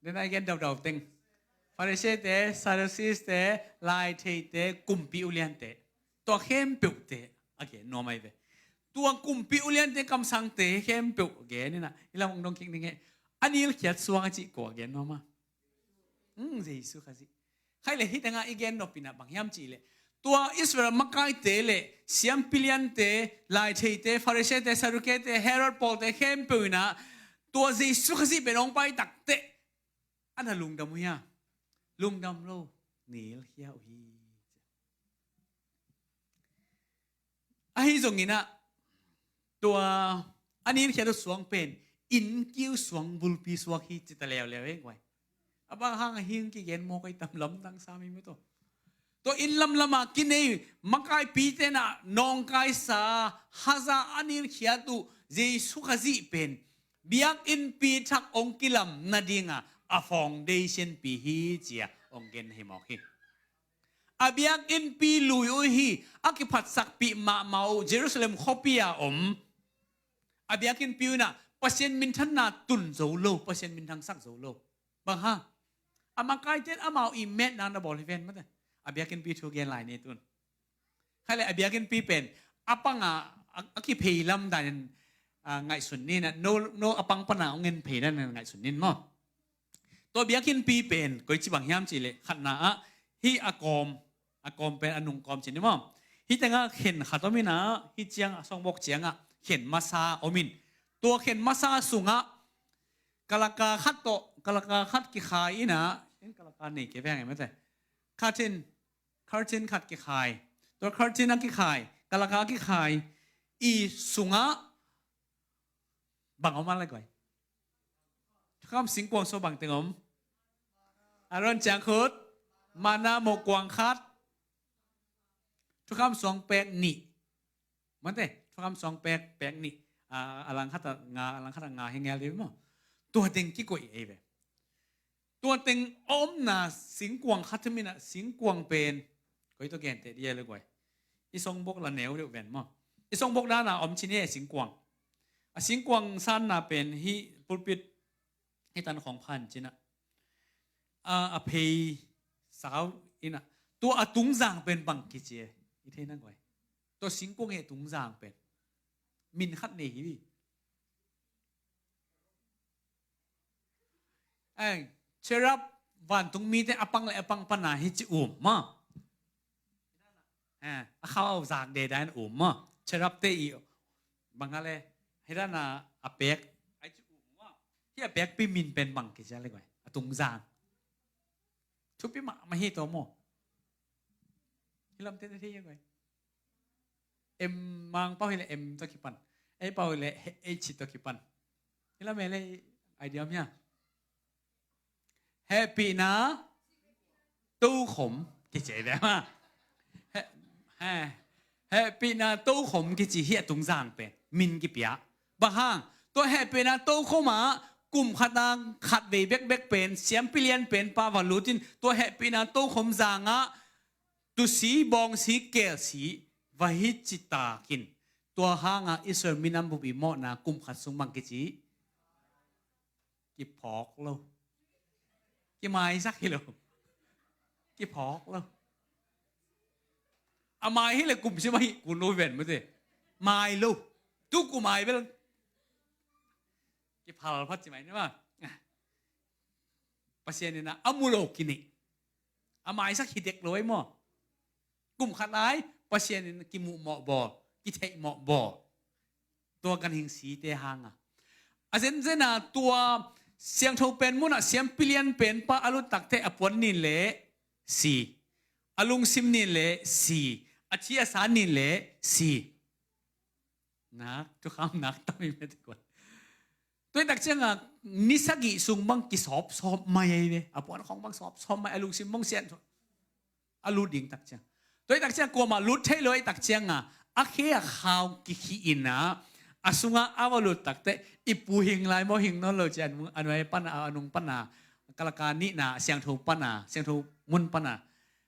den a i gen daudau teng. Pharisee-te, Sadducees-te, laitheite, kumpi uliante. Tua khempeuhte a gen nuam ahi ve. Tua kumpi uliante kamsangte khempeuh gen ina, i lam hong dong kik ni ngei. A nilkhiat suang a cih kua gen nuam a? Hmm, Jesu Khazih. Khai le hih tengah i gen nop ina bang hiam cih leh, tua Israel makaite le siampi liante, laitheite, Pharisee-te, Sadducee-te, Herod pawlte khempeuh ina tua Jesu Khazih pen hong pai takteh a na lungdam uh hia? Lungdam lo, nilkhia uh hi. Ahi zongin ah, tua a nilkhiat uh suang pen inn kiu suang bulpi suak hi, ci ta leuleu hi guai. A bang hang a hing kigen mawk ahi tam, lamdang sa mi maw tua. Tua inn lamlam a kinei makaipite na nawngkaisa haza a nilkhiat uh Jesu Khazih pen biakinnpi thak hong kilam nadinga a foundation pi hi, ci-a hong gen hi mawk hi. A biakinnpi lui uh hi, a kiphatsakpih mahmah uh Jerusalem khuapi a om. A biakinnpi uh ina Pasian minthanna tun zo lo, Pasian minthangsak zo lo. Bang hang? A makaite in amau i metna na bawl hi ven mate. A biakinnpi thu gen lai ni tun. Khai le a biakinnpi pen a panga a, a kiphei lam danin, a, ngaihsun ni na, no, no a pang pana hong en phei danin ngaihsun ni maw. Tua biakinnpi pen koici bang hiam cih leh, khatna ah hih a kawm, a kawm pen a nung kawm ci ni maw. Hih tengah khen khat om ina, hih ciang a songbawk ciangah khen masa om in. Tua khen masa sungah kalaka khat tawh, kalaka khat kikhai ina, en kalaka nei kei veng e mate. Khatin, khartin khat kikhai. Tua khartin a kikhai, kalaka a kikhai i sungah bang om a lai guai? Thukham singkuang sua bang teng om? Aaron ciangkhut, mana mohkuang khat. Thukham suang pek nih. Mate, thukham suang pek, pek nih. A, a lang khat a nga, a lang khat a nga hi ngel di maw. Tua teng kikoih ei ve. Tua teng a omna singkuang khat hi mina, singkuang pen koi tawh gente dia le guai. I songbawk la neu deuh ven maw. I songbawk dana om ci ni e singkuang. A singkuang sanna pen hih pulpit hih tan khawng phan cina. A, a phei sau ina. Tua a tungzang pen bang kici e. I thei na guai. Tua singkuang hi a tungzang pen. Min khat nei hi. Eng, cherub vantung mite a pang le a pang pana hi ci um maw. Eh, a khau zak de dan um maw. Cherub te i bang a le, hi dana a pek, ai ci um maw. Hi a pekpi min pen bang kici a le guai. A tungzang. Thupi mahmah hi tawh maw. Hi lamte na thei a guai. M mang pau hi le M tawh kipan. A pau hi le H tawh kipan. Hi lam e le idea om hia. Hehpihna tokhom kici ve ma. He, he, hehpihna tokhom kici hi a tungzang pen. Min kipia. Bang hang, tua hehpihna tokhom ah kum khat a khat vei bekbek pen, siampi lian pen pa va lutin, tua hehpihna tokhom zangah tusi, bawngsi, kelsi va hi citakin. Tua hangah Israel minam bup i mawhna kum khat sung bang kici. Kiphawk lo. Kimaisak hi lo. Kiphawk lo. A mai hi le kum sim ahi kun lo ven mate. Mai lo. Tu kum ai bel. Kiphal phat ci mai ni ma. Pasian ina a mu lo kini. A maisak hi dek lo ai maw. Kum khat lai Pasian ina kimuh mawh bawl, kitheih mawh bawl. Tua kan hing site hanga A zenzen a tua siangtho pen munah siampi lian pen pa a lut takteh a puan nin le si, a lungsim nin le si, a thi a sa nin le si. Nak, thukham nak tam i mete kuan. Tua i tak cianga ni sagih sung bang kisawpsawp mai ahi ve. A puan khawng bang sawpsawp mai, a lungsim bang sian a lut ding tak ciang. Tua i tak ciang kuamah lut thei lo i tak cianga a khe a khau kikhih inah a sungah a va lut takteh i pu hing lai maw, hing nawn lo cian a nuai pana, a nung pana, kalaka nihna siangtho pana, siangtho mun pana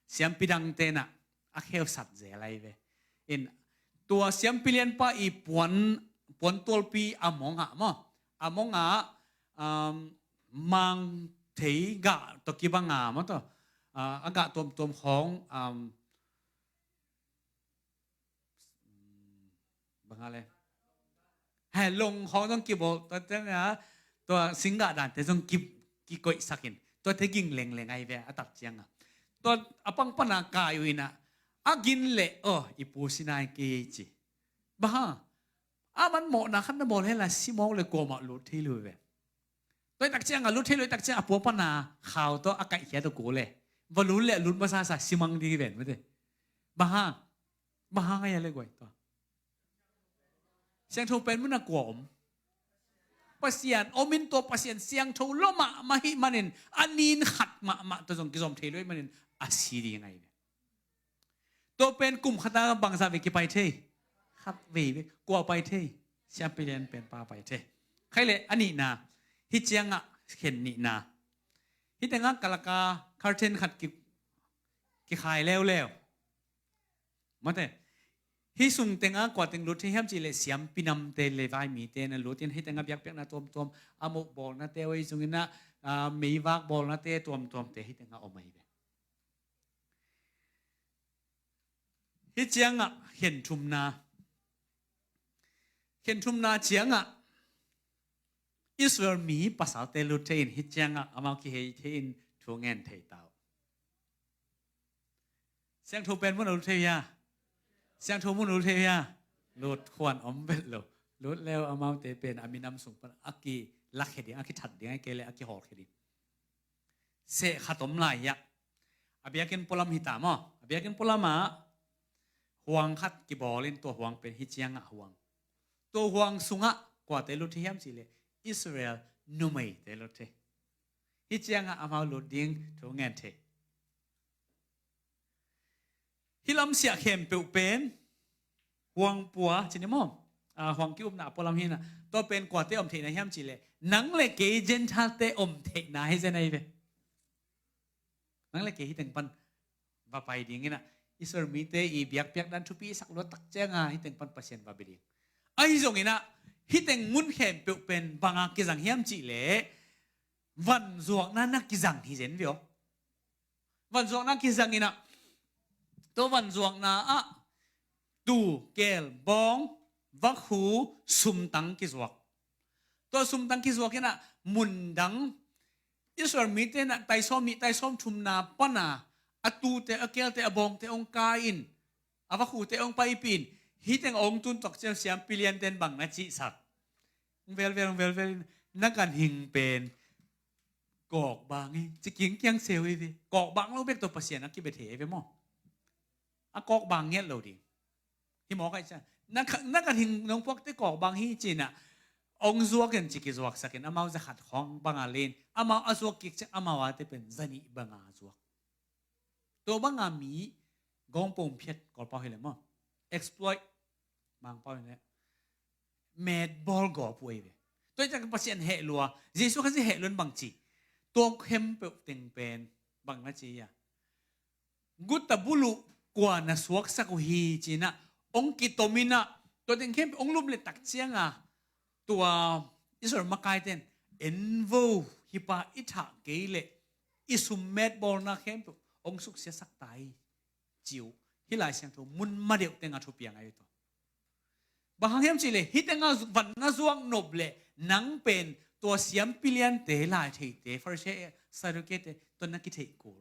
siampi dang tenah a kheu sat zel ahi ve. In tua siampi lianpa i puan, puan tualpi a mongah maw, a mongah um, mang thei gah tawh kibanga maw tawh, uh, a gah tuamtuam khawng um, banga le he long khawng zong kibawl, tua tengah tua singgah dante zong ki, kikoihsakin tuate ging lengleng ahi ve a tak cianga. Tua a pang pana kai uh inah a gin leh aw i pu si nai kei ci. Bang hang a man mawhna khat na bawl hela simawk le kuamah lut thei lo ve. Tua i tak cianga lut thei lo i tak cianga a pua pana khau tawh a kaihkhia tawh kul le va lut le a lut masasa simang ding hi ven mate. Bang hang? Bang hang ahi a le guai tua siangtho pen muna kua om? Pasian om in tua Pasian siangtho lo mahmah hih manin a nin khat mahmah tua zong kizom thei lo hih manin a si ding ahi ve. Tua pen kum khata bangzah vei kipai thei? Khat vei ve. Kua pai thei? Siampi lian pen pa pai thei. Khai le a nihna, hih ciangah khen nihna, hih tengah kalaka curtain khat ki, kikhai leuleu mate. Hih sung tengah kua teng lut thei hiam cihleh siampi namte le vaimite na lut in hih tengah biakpiakna tuamtuam, a moh bawlnate, oi zunginah meivak bawlnate tuamtuamte hih tengah om ahi ve. Hih ciangah khen thumna, khen thumna ciangah Israel mi pasalte lut thei in hih ciangah amau kihei thei in thu ngen thei tau. Siangtho pen mun a lut thei hia? Siangtho mun a lut thei hia? Lut khuan om vet lo. Lut leu amaute pen a minam sung pan a kilakhe ding, a kithat ding, a kei le a kihawl khe ding. Seh khat om lai hiah. A biakinn pualam hita maw? A biakinn pualamah huang khat kibawl in tua huang pen hih ciangah huang. Tua huang sungah kuate lut thei hiam cihleh Israel numeite lut thei. Hih ciangah amau lut ding thu ngen thei. Hih lamsiah khempeuh pen huang pua cini maw? Huang ki-upna a pualam hinah tua pen kuate om theihna hiam cihleh nang le kei Gentile-te om theihna hi zen ahi ve. Nang le kei hih teng pan va pai dinginah Israel mite i biakpiak dan thupi i sak luat tak cianga hih teng pan Pasian va bia ding. Ahi zonginah hih teng mun khempeuh pen banga kizang hiam cihleh vanzuakna na kizang hi zen ve aw. Vanzuakna kizanginah tua vanzuakna ah tu, keel, bawng, vakhu, sumtang kizuak. Tua sumtang kizuakinah mundang Israel mite inah taisawm nih taisawm thumna pana a tute, a keelte, a bawngte hong kai in a vakhute hong paipih in hih teng hong tun tuak ciang siampi lianten bang na cihsak? Velvel velvel in na ganhing pen kawkbang hi ci kingkiang seu hi ve. Kawkbang lo bek tawh Pasian a kibia thei hi ve maw? A kawkbang ngiat lo ding. Hi mawk ahi ciang na ganhing nong puakte kawkbang hi cinah hong zuakin ci kizuaksakin amau zakhat khawng banga len amau a zuak kik ciang amau ate pen zanih banga zuak. Tua banga mi gawngpong phiat Kawlpau hileh maw? Exploit Mangpau hileh metbawl gawp uh ahi ve. Tua i ciang Pasian heh lua, Jesu Khazih heh luan bang ci? Tua khempeuh teng pen bang na ci hia? Guta buluh kua na suaksak uh hi cinah hong kitominah tua teng khempeuh hong lumlet tak cianga tua Israel makaiten envo, hih pa i thah kei leh i summet bawlna khempeuh hong suksiasak ta hi ci uh. Hih Lai Siangtho mun madeuh tengah thupiang ahi tua. Bang hang hiam cihleh hih tengah van na zuak nop leh nang pen tua siampi liante, lai theite, Pharisee, Sadukete tua na kitheih kul.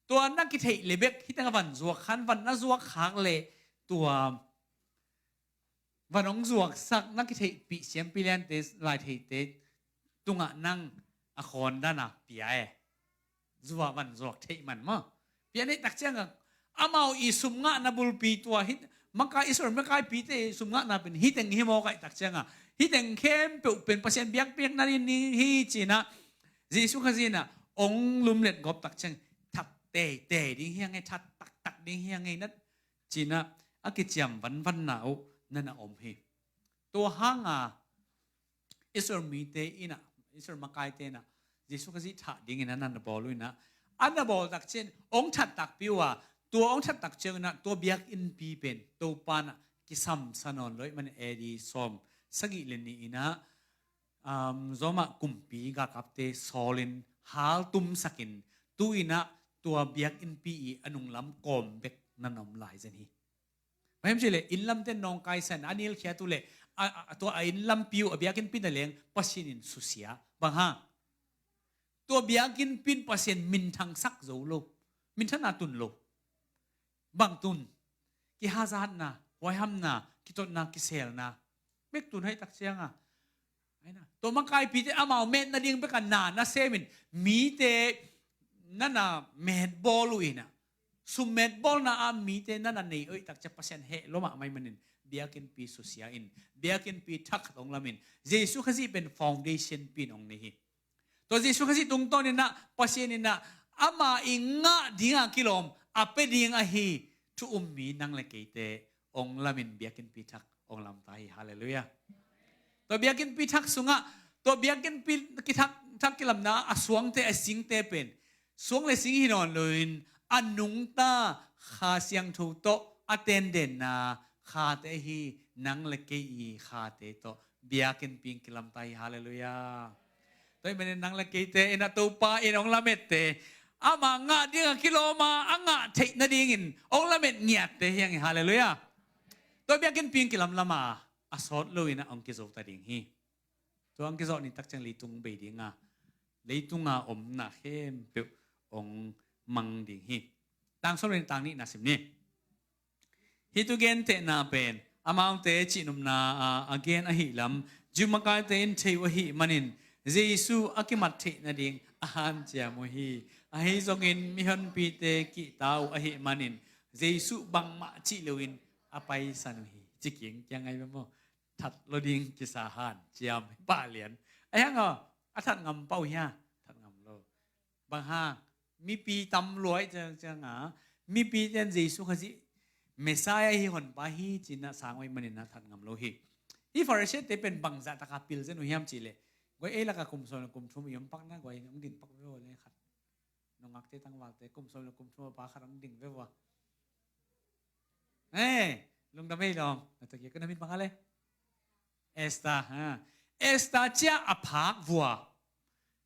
Tua na kitheih le bek hih tengah van zuak khan van na zuak khak leh tua van hong zuaksak na kitheihpih siampi liante, lai theite tungah nang a khawn dana pia e. Zuak, van zuak theih man maw. Pia neih tak ciangah amau i sum ngahna bulpi tua hi, makai Israel makaipite i sum ngahna pen hih teng hi maw kaih tak ciangah, hih teng khempeuh pen Pasian biakpiakna ding hi cinah, Jesu Khazih inah hong lumlet gawp tak ciang, that teitei ding hi a ngei, that taktak ding hi a ngei na cinah a kiciam vanvanna uh nana om hi. Tua hanga Israel mite inah, Israel makaite inah Jesu Khazih thah dingin a nana bawl uh inah, a na bawl tak ciang hong that takpi uh a, tua hong that tak ciang inah tua biakinnpi pen Topa inah kisamsa nawn lo ih manin A D sawm sagih le nih inah, um, Roma kumpi galkapte sawlin haltumsakin tu inah tua biakinnpi i a nunglam kawm bek nana om lai zen hi. Bang hiam cihleh, innlamte nawngkaisan a nilkhiat uh leh, a, a, tua a innlampi uh a biakinnpi na leng Pasian in susia. Bang hang? Tua biakinnpi in Pasian minthangsak zo lo. Minthanna tun lo. Bang tun? Kihazatna, huaihamna, kitotna, kiselna bek tun hi tak cianga, tua makaipite amau met nading bek a na nasemin mite nana metbawl uh inah, sum metbawlna a mite nana nei uh ih tak ciang Pasian heh lo mahmah ih manin biakinnpi susia in, biakinnpi thak khat hong lamin, Jesu Khazih pen foundation pi in hong nei hi. Tua Jesu Khazih tungtawn inah Pasian inah ama i ngah dinga kilawm a pia ding ahi thu um mi nang le keite hong lamin biakinnpi thak hong lamta hi. Halleluiah. Tua biakinnpi thak sungah, tua biakinnpi kithak, thak kilamna a suangte a singte pen suang le sing hi nawn loin a nungta Kha Siangtho tawh a tendenna khate ahi nang le kei i khate tawh biakinnpi in kilamta hi. Halleluiah. Tua ih manin nang le keite inah Topa in hong lamette, ama ngah dinga kilawma a ngah theih nadingin hong lamet ngiatte hi hang hi. Halleluiah. Tua biakinnpi in kilamlama a sawt lo inah hong kizota ding hi. Tua hong kizawh ni tak ciang leitung bei dinga, leitunga omna khempeuh hong mang ding hi. Tang sawm le tang nihna sim ni. Hih thugentehna pen amaute cihnopna a, a gen ahihlam Jew makaite in thei uh ahih manin Jesu a kimat theih nading a hanciam uh hi. Ahi zongin mihonpite kihta uh ahih manin Jesu bangmah cih loin a paisan uh hi. Ci kingkiang ahi ve maw. That lo ding kisa hanciam hi pah lian. Ahi hang aw, a that ngam pah uh hia? That ngam lo. Bang hang? Mipi tam lua ih ciang, cianga mipite in Jesu Khazih Messiah hi, honpa hi cinah sang uh ih manin a that ngam lo hi. Hih Pharisee-te pen bangzah taka pil zen uh hiam cihleh, guai, ei laka kum sawm le kum thum i om pakna guai, hong din pak ve aw le khat. Nungakte tangvalte kum sawm le kum thum a pa khat hong ding ve vua. Hei, lungdam ei lawm. Na tua kia ka na min bang a le? Esther, ha. Esther cia a phak vua.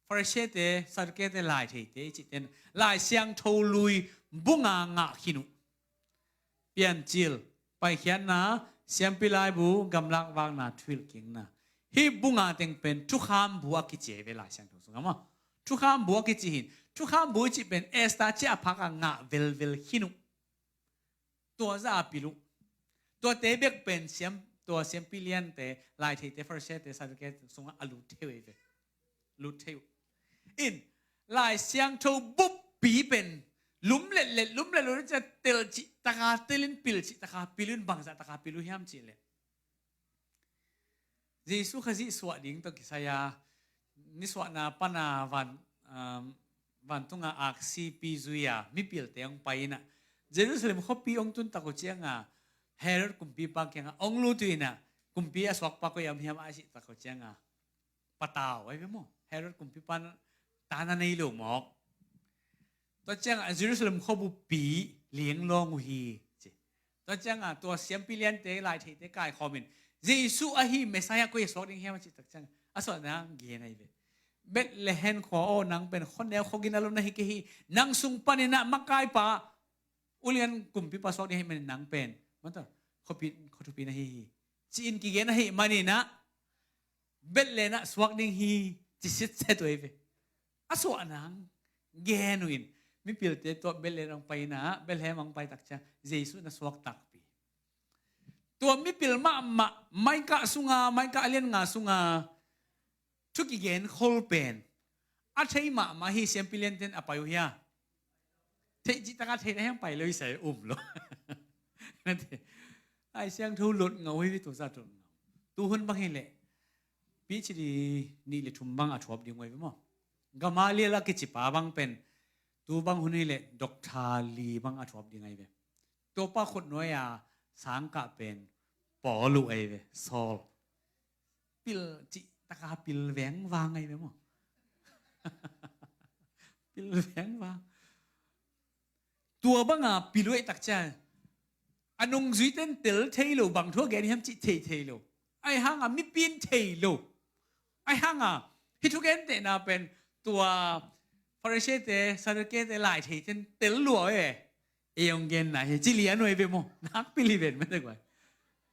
Pharisee-te, Sadducee-te, lai theite i cihten Lai Siangtho lui bunga ngah khin uh. Piancil, Paikhiatna, Siampi Laibu, Gamlak Vakna, Thuhilhkikna. Hih bunga teng pen thukham bu a kici ve Lai Siangtho sungah maw. Thukham bu a kici hi. Thukham bu i cih pen Esther cia a phak a ngah velvel khin uh. Tua zah a pil uh. Tuate bek pen siam, tua siampi liante, lai theite, Pharisee-te, Sadducee-te sungah a lut thei uh ei ve. Lut thei uh. In, Lai Siangtho buppi pen lum letlet, lum letlet, cia tel cih taka, telin pil cih taka, pil uh in bangzah taka pil uh hiam cihleh, Jesu Khazih suah ding tawh kisai-a, nisuahna pana van, um, vantunga aksi pi zui-a mipilte hong pai inah, Jerusalem khuapi hong tun tak uh cianga, Herod kumpipa kiangah hong lut uh inah, kumpi a suakpa koi a om hiam a cih tak uh cianga, patau ahi ve maw. Herod kumpipa ta na nei lo mawk. Tua ciangah Jerusalem khuabupi lianglawng uh hi ci. Tua ciangah tua siampi liante, lai theite kaikhawmin Jesu ahi Messiah koi a suak ding hiam a cih tak ciangah a suahna gen ahi ve. Bethlehem khua aw, nang pen khuaneu khuagina lo na hi kei hi. Nang sung paninah makaipa ulian kumpipa suak ding ahi manin nang pen mata khuapi, khuathupi na hi hi, ci-in kigen ahi maninah Bethlehem ah suak ding hi ci sitset uh ei ve. A suahna gen uh in, mipilte tua Bethlehem ang pai inah, Bethlehem ang pai tak ciang Jesu na suak takpi. Tua mipil mahmah, maikah sunga, maikah a lian nga sunga thu kigen khol pen a thei mahmah hi. Siampi lianten a pai uh hia? Theih cih taka theih na hiang pai lo i sai um lo. Nate. Lai Siangtho lot ngau hi, tua zah lot ngau. Tuhun bang hileh PhD nih le thum bang a thuap ding uh ai ve maw. Gamaliel a kicipa bang pen tu bang hun hileh doctor li bang a thuap ding ai ve. Tuapa khutnuai a sangkah pen Paul uh ai ve, Saul. Pil cih taka pil vengvang ai ve maw. Pil vengvang. Tua banga pil uh ai tak ciang a nungzuiten tel thei lo, bang thu a gen hiam cih thei thei lo. Ai hanga mipi in thei lo. Ai hanga hih thugentehna pen tua Pharisee-te, Sadducee-te, lai theiten tel lua e. Ei hong genna hi ci lian uh ai ve maw. Nakpi liven mete guai.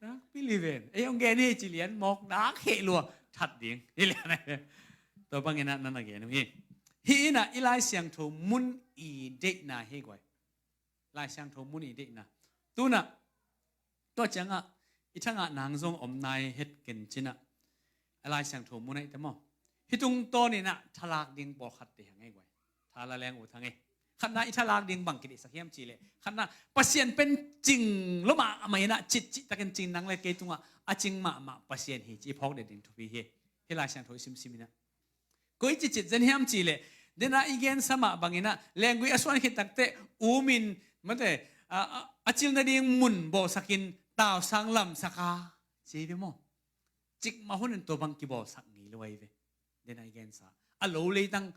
Nakpi liven. Ei hong gen hi ci lian mawk, nak heh lua. That ding hi lian ai ve. Tua bangin ah na na gen uh hi. Hih in ah i Lai Siangtho mun i deihna hi guai. Lai Siangtho mun i deihna. Tu-in ah tua ciangah i thangah nang zong om nai het ken ci-in ah a Lai Siangtho mun ah i te maw. Hih tungtawnin ah thalak ding pawlkhatte hang ei guai. Tha la leng uh thang ei. Khatna i thalak ding bang kideihsak hiam cihleh, khatna Pasian pen cing lo mahmah in ah, citcih takin cing, nang le kei tungah a cing mahmah Pasian hi ci i phawk det ding thupi hi. Hih Lai Siangtho i simsim in ah. Koi cicit zen hiam cihleh, dena i gensa mah bangin ah, lenggui a suan khit takteh umin, mate, a, a, a cil nading mun bawlsakin tausang lamsak a, ci hi ve maw. Cikmah hunin tua bang kibawlsak ngei lo ai ve. Dena i gensa a lo leitang,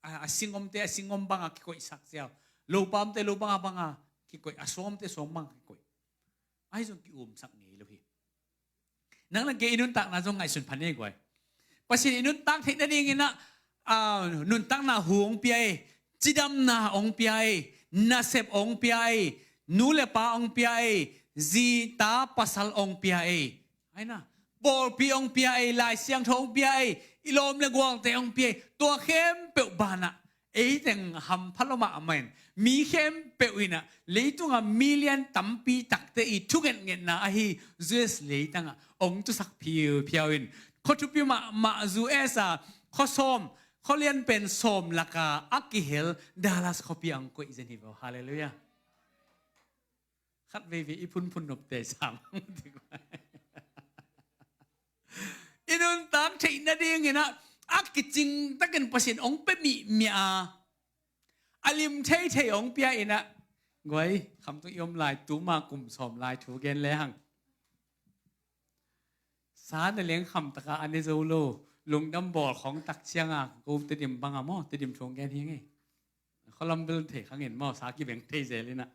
a, a singomte a singom banga kikoihsak ziau, lopamte lopam banga kikoih, a sawmte sawm banga kikoih. Ahi zong ki-umsak ngei lo hi. Nang le kei i nuntakna zong ngaihsun phan ei guai. Pasian i nuntak theih nadingin ah, ah, nuntakna hu hong pia ei, cidamna hong pia ei, nasep hong pia ei, nu le pa hong pia ei, zi ta pasal hong pia ei. Aina, pawlpi hong pia ei, Lai Siangtho hong pia ei, i lawm le gualte hong pia ei, tua khempeuh banah ei teng hampha lo mahmah in, mi khempeuh in ah, leitunga million tampi takte i thungetngetna ahi U S leitangah hong tusak phiuphiau in, khua thupi mahmah U S a khua sawm, khua lianpen sawm laka a kihel Dallas khuapi ah hong koih zen hi ve aw. Halleluiah. Khat veivei i phunphun nopte sam. I nuntak theih nadingin ah, a kicing takin Pasian hong pia mihmia a, a lim theithei hong pia in ah, guai, khamtung i om lai, tuma kum sawm lai thu gen lehang, sa na leng khamtaka a ne zo lo, lungdam bawl khawng tak cianga, ko Tedim banga maw, Tedim thu hong gen hi ngei. Khualam bel thei khangin maw, sa kibeng thei zel in ah,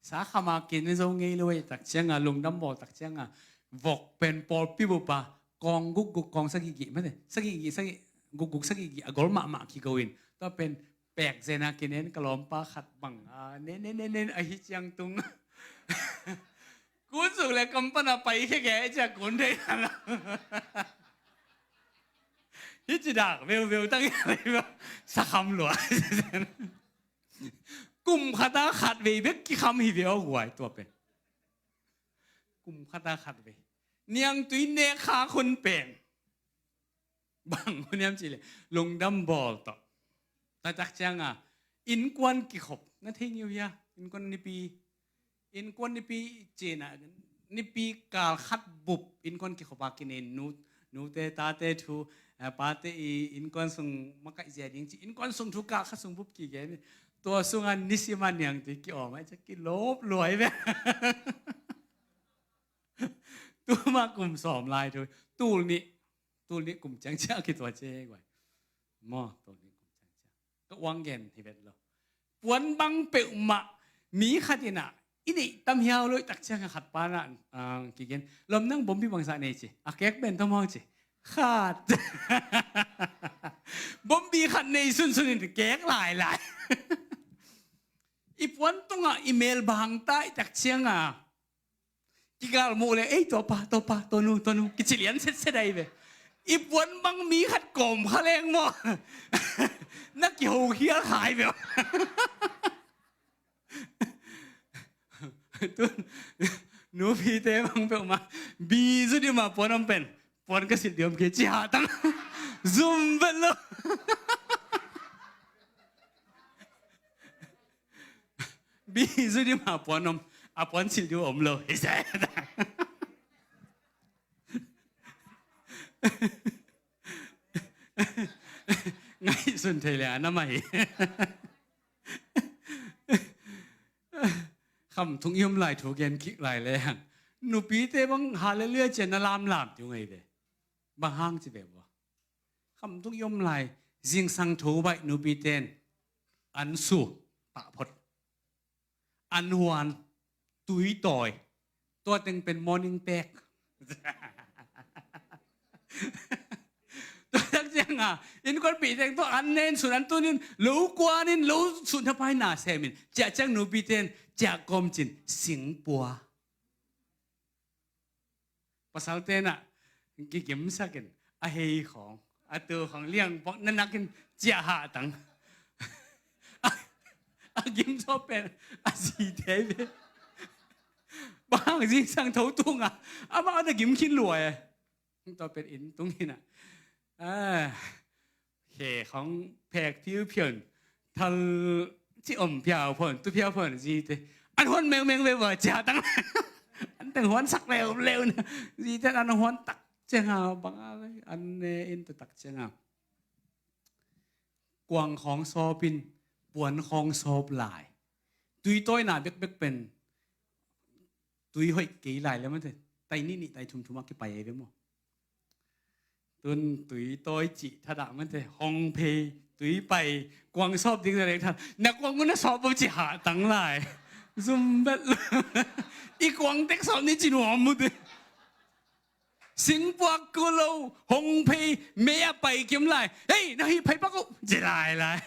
sa khama kine zo ngei lo ei tak cianga, lungdam bawl tak cianga, vok pen pawlpi bupa kawng gukguk, kawng sagihgih mate, sagihgih, sagih, gukguk sagihgih a gol mahmah kigo in, tua pen pek zena kinen ka lawmpa khat bang a, nen nen nen nen ahi ciang tung. Kun suk le kampana pai khekhe cia kun thei na. Hih ci dak veuveu tang, sakham lua. Kum khata khat vei bek kikham hi ve aw guai, tua pen. Kum khata khat vei. Niangtui nek kha khun pen bang hun hiam cihleh, lungdam bawl tawh. Tua tak cianga innkuan kikhop na thei ngeu hia? Innkuan nipi, innkuan nipi cina, nipi kal khat bup innkuan kikhopa kinin, nu, nute tate thu, eh, pate i innkuan sung makaih zia ding ci, innkuan sung thu kal khat sung bup kigen. Tua sunga nisima niangtui kiawm ai cia kilawp luai ve. Tuma kum sawm lai thu, tul nih, tul nih kum ciang cia kitua ce guai. Maw, tul nih kum ciang cia. Ka uang gen hi vet lo. Puan bang peuhmah mi khat in ah, i neih tam hiau lo i tak cianga khat pa na, ah, kigen. Lawm, nang bombi bangzah nei ci. A kek pen tawm hau ci. Khat. Bombi khat nei sunsun in kek lailai. I puan tungah i mel bang ta i tak cianga kigal muh le, ei, tua pa, tua pa, tua nu, tua nu, kici lian setset ai ve. I puan bang mi khat kawm kha leng maw. Na kiho khial khai ve. Tun, Nupite bang peuhmah bi zu ding mah puan om pen, puan ka silh ding om kei ci hah tang. Zum vet lo. Bi zu ding mah puan om, a puan silh ding om lo. Ngaihsun thei le a na mah hi. Khamtung i om lai thu gen kik lai le hang, nupite bang hallelujah cian na lamlam tiu ngei ve. Bang hang ci ve bua. Khamtung i om lai, zingsang tho baih nupite in an su, pah phot. An huan, tui tawi. Tua teng pen morning pek. Tua tak cianga innkuanpih teng tua an nen sun an tunin lo kuanin lo sun thapai na semin ciah ciang nupite in ciah kawm cin singpua. Pasalte nah kigimsakin a hei khawng a tu khawng liang puak na nakin ciah hah tang. A gim tawh pen a zite ve. Bang zingsang tho tunga amah na gim khin lua e. Tua pen inn tung hinah khe khawng phek phiuphion thal ci om phiauphon tu phiauphon zite an huan mengmeng ve va ciah tang. An teng huan sak leuleu na zite an huan tak cianga banga an ne in tu tak cianga kuang khawng sawpin puan khawng sawp lai. Tui tawina bekbek pen tui hoih kei lai le mate. Tai nih nih tai thumthum a kipai ai ve maw? Tun tui tawi cih thadah mate hong phei tui pai kuang sawp ding na lek than na kuang un na sawp bawm ci hah tang lai. Zum bet lo. I kuang tek sawp ni ci nuam mute. Singpuak ku lo hong phei mei a pai kim lai. Hei na hi phei pak uh ci lai lai.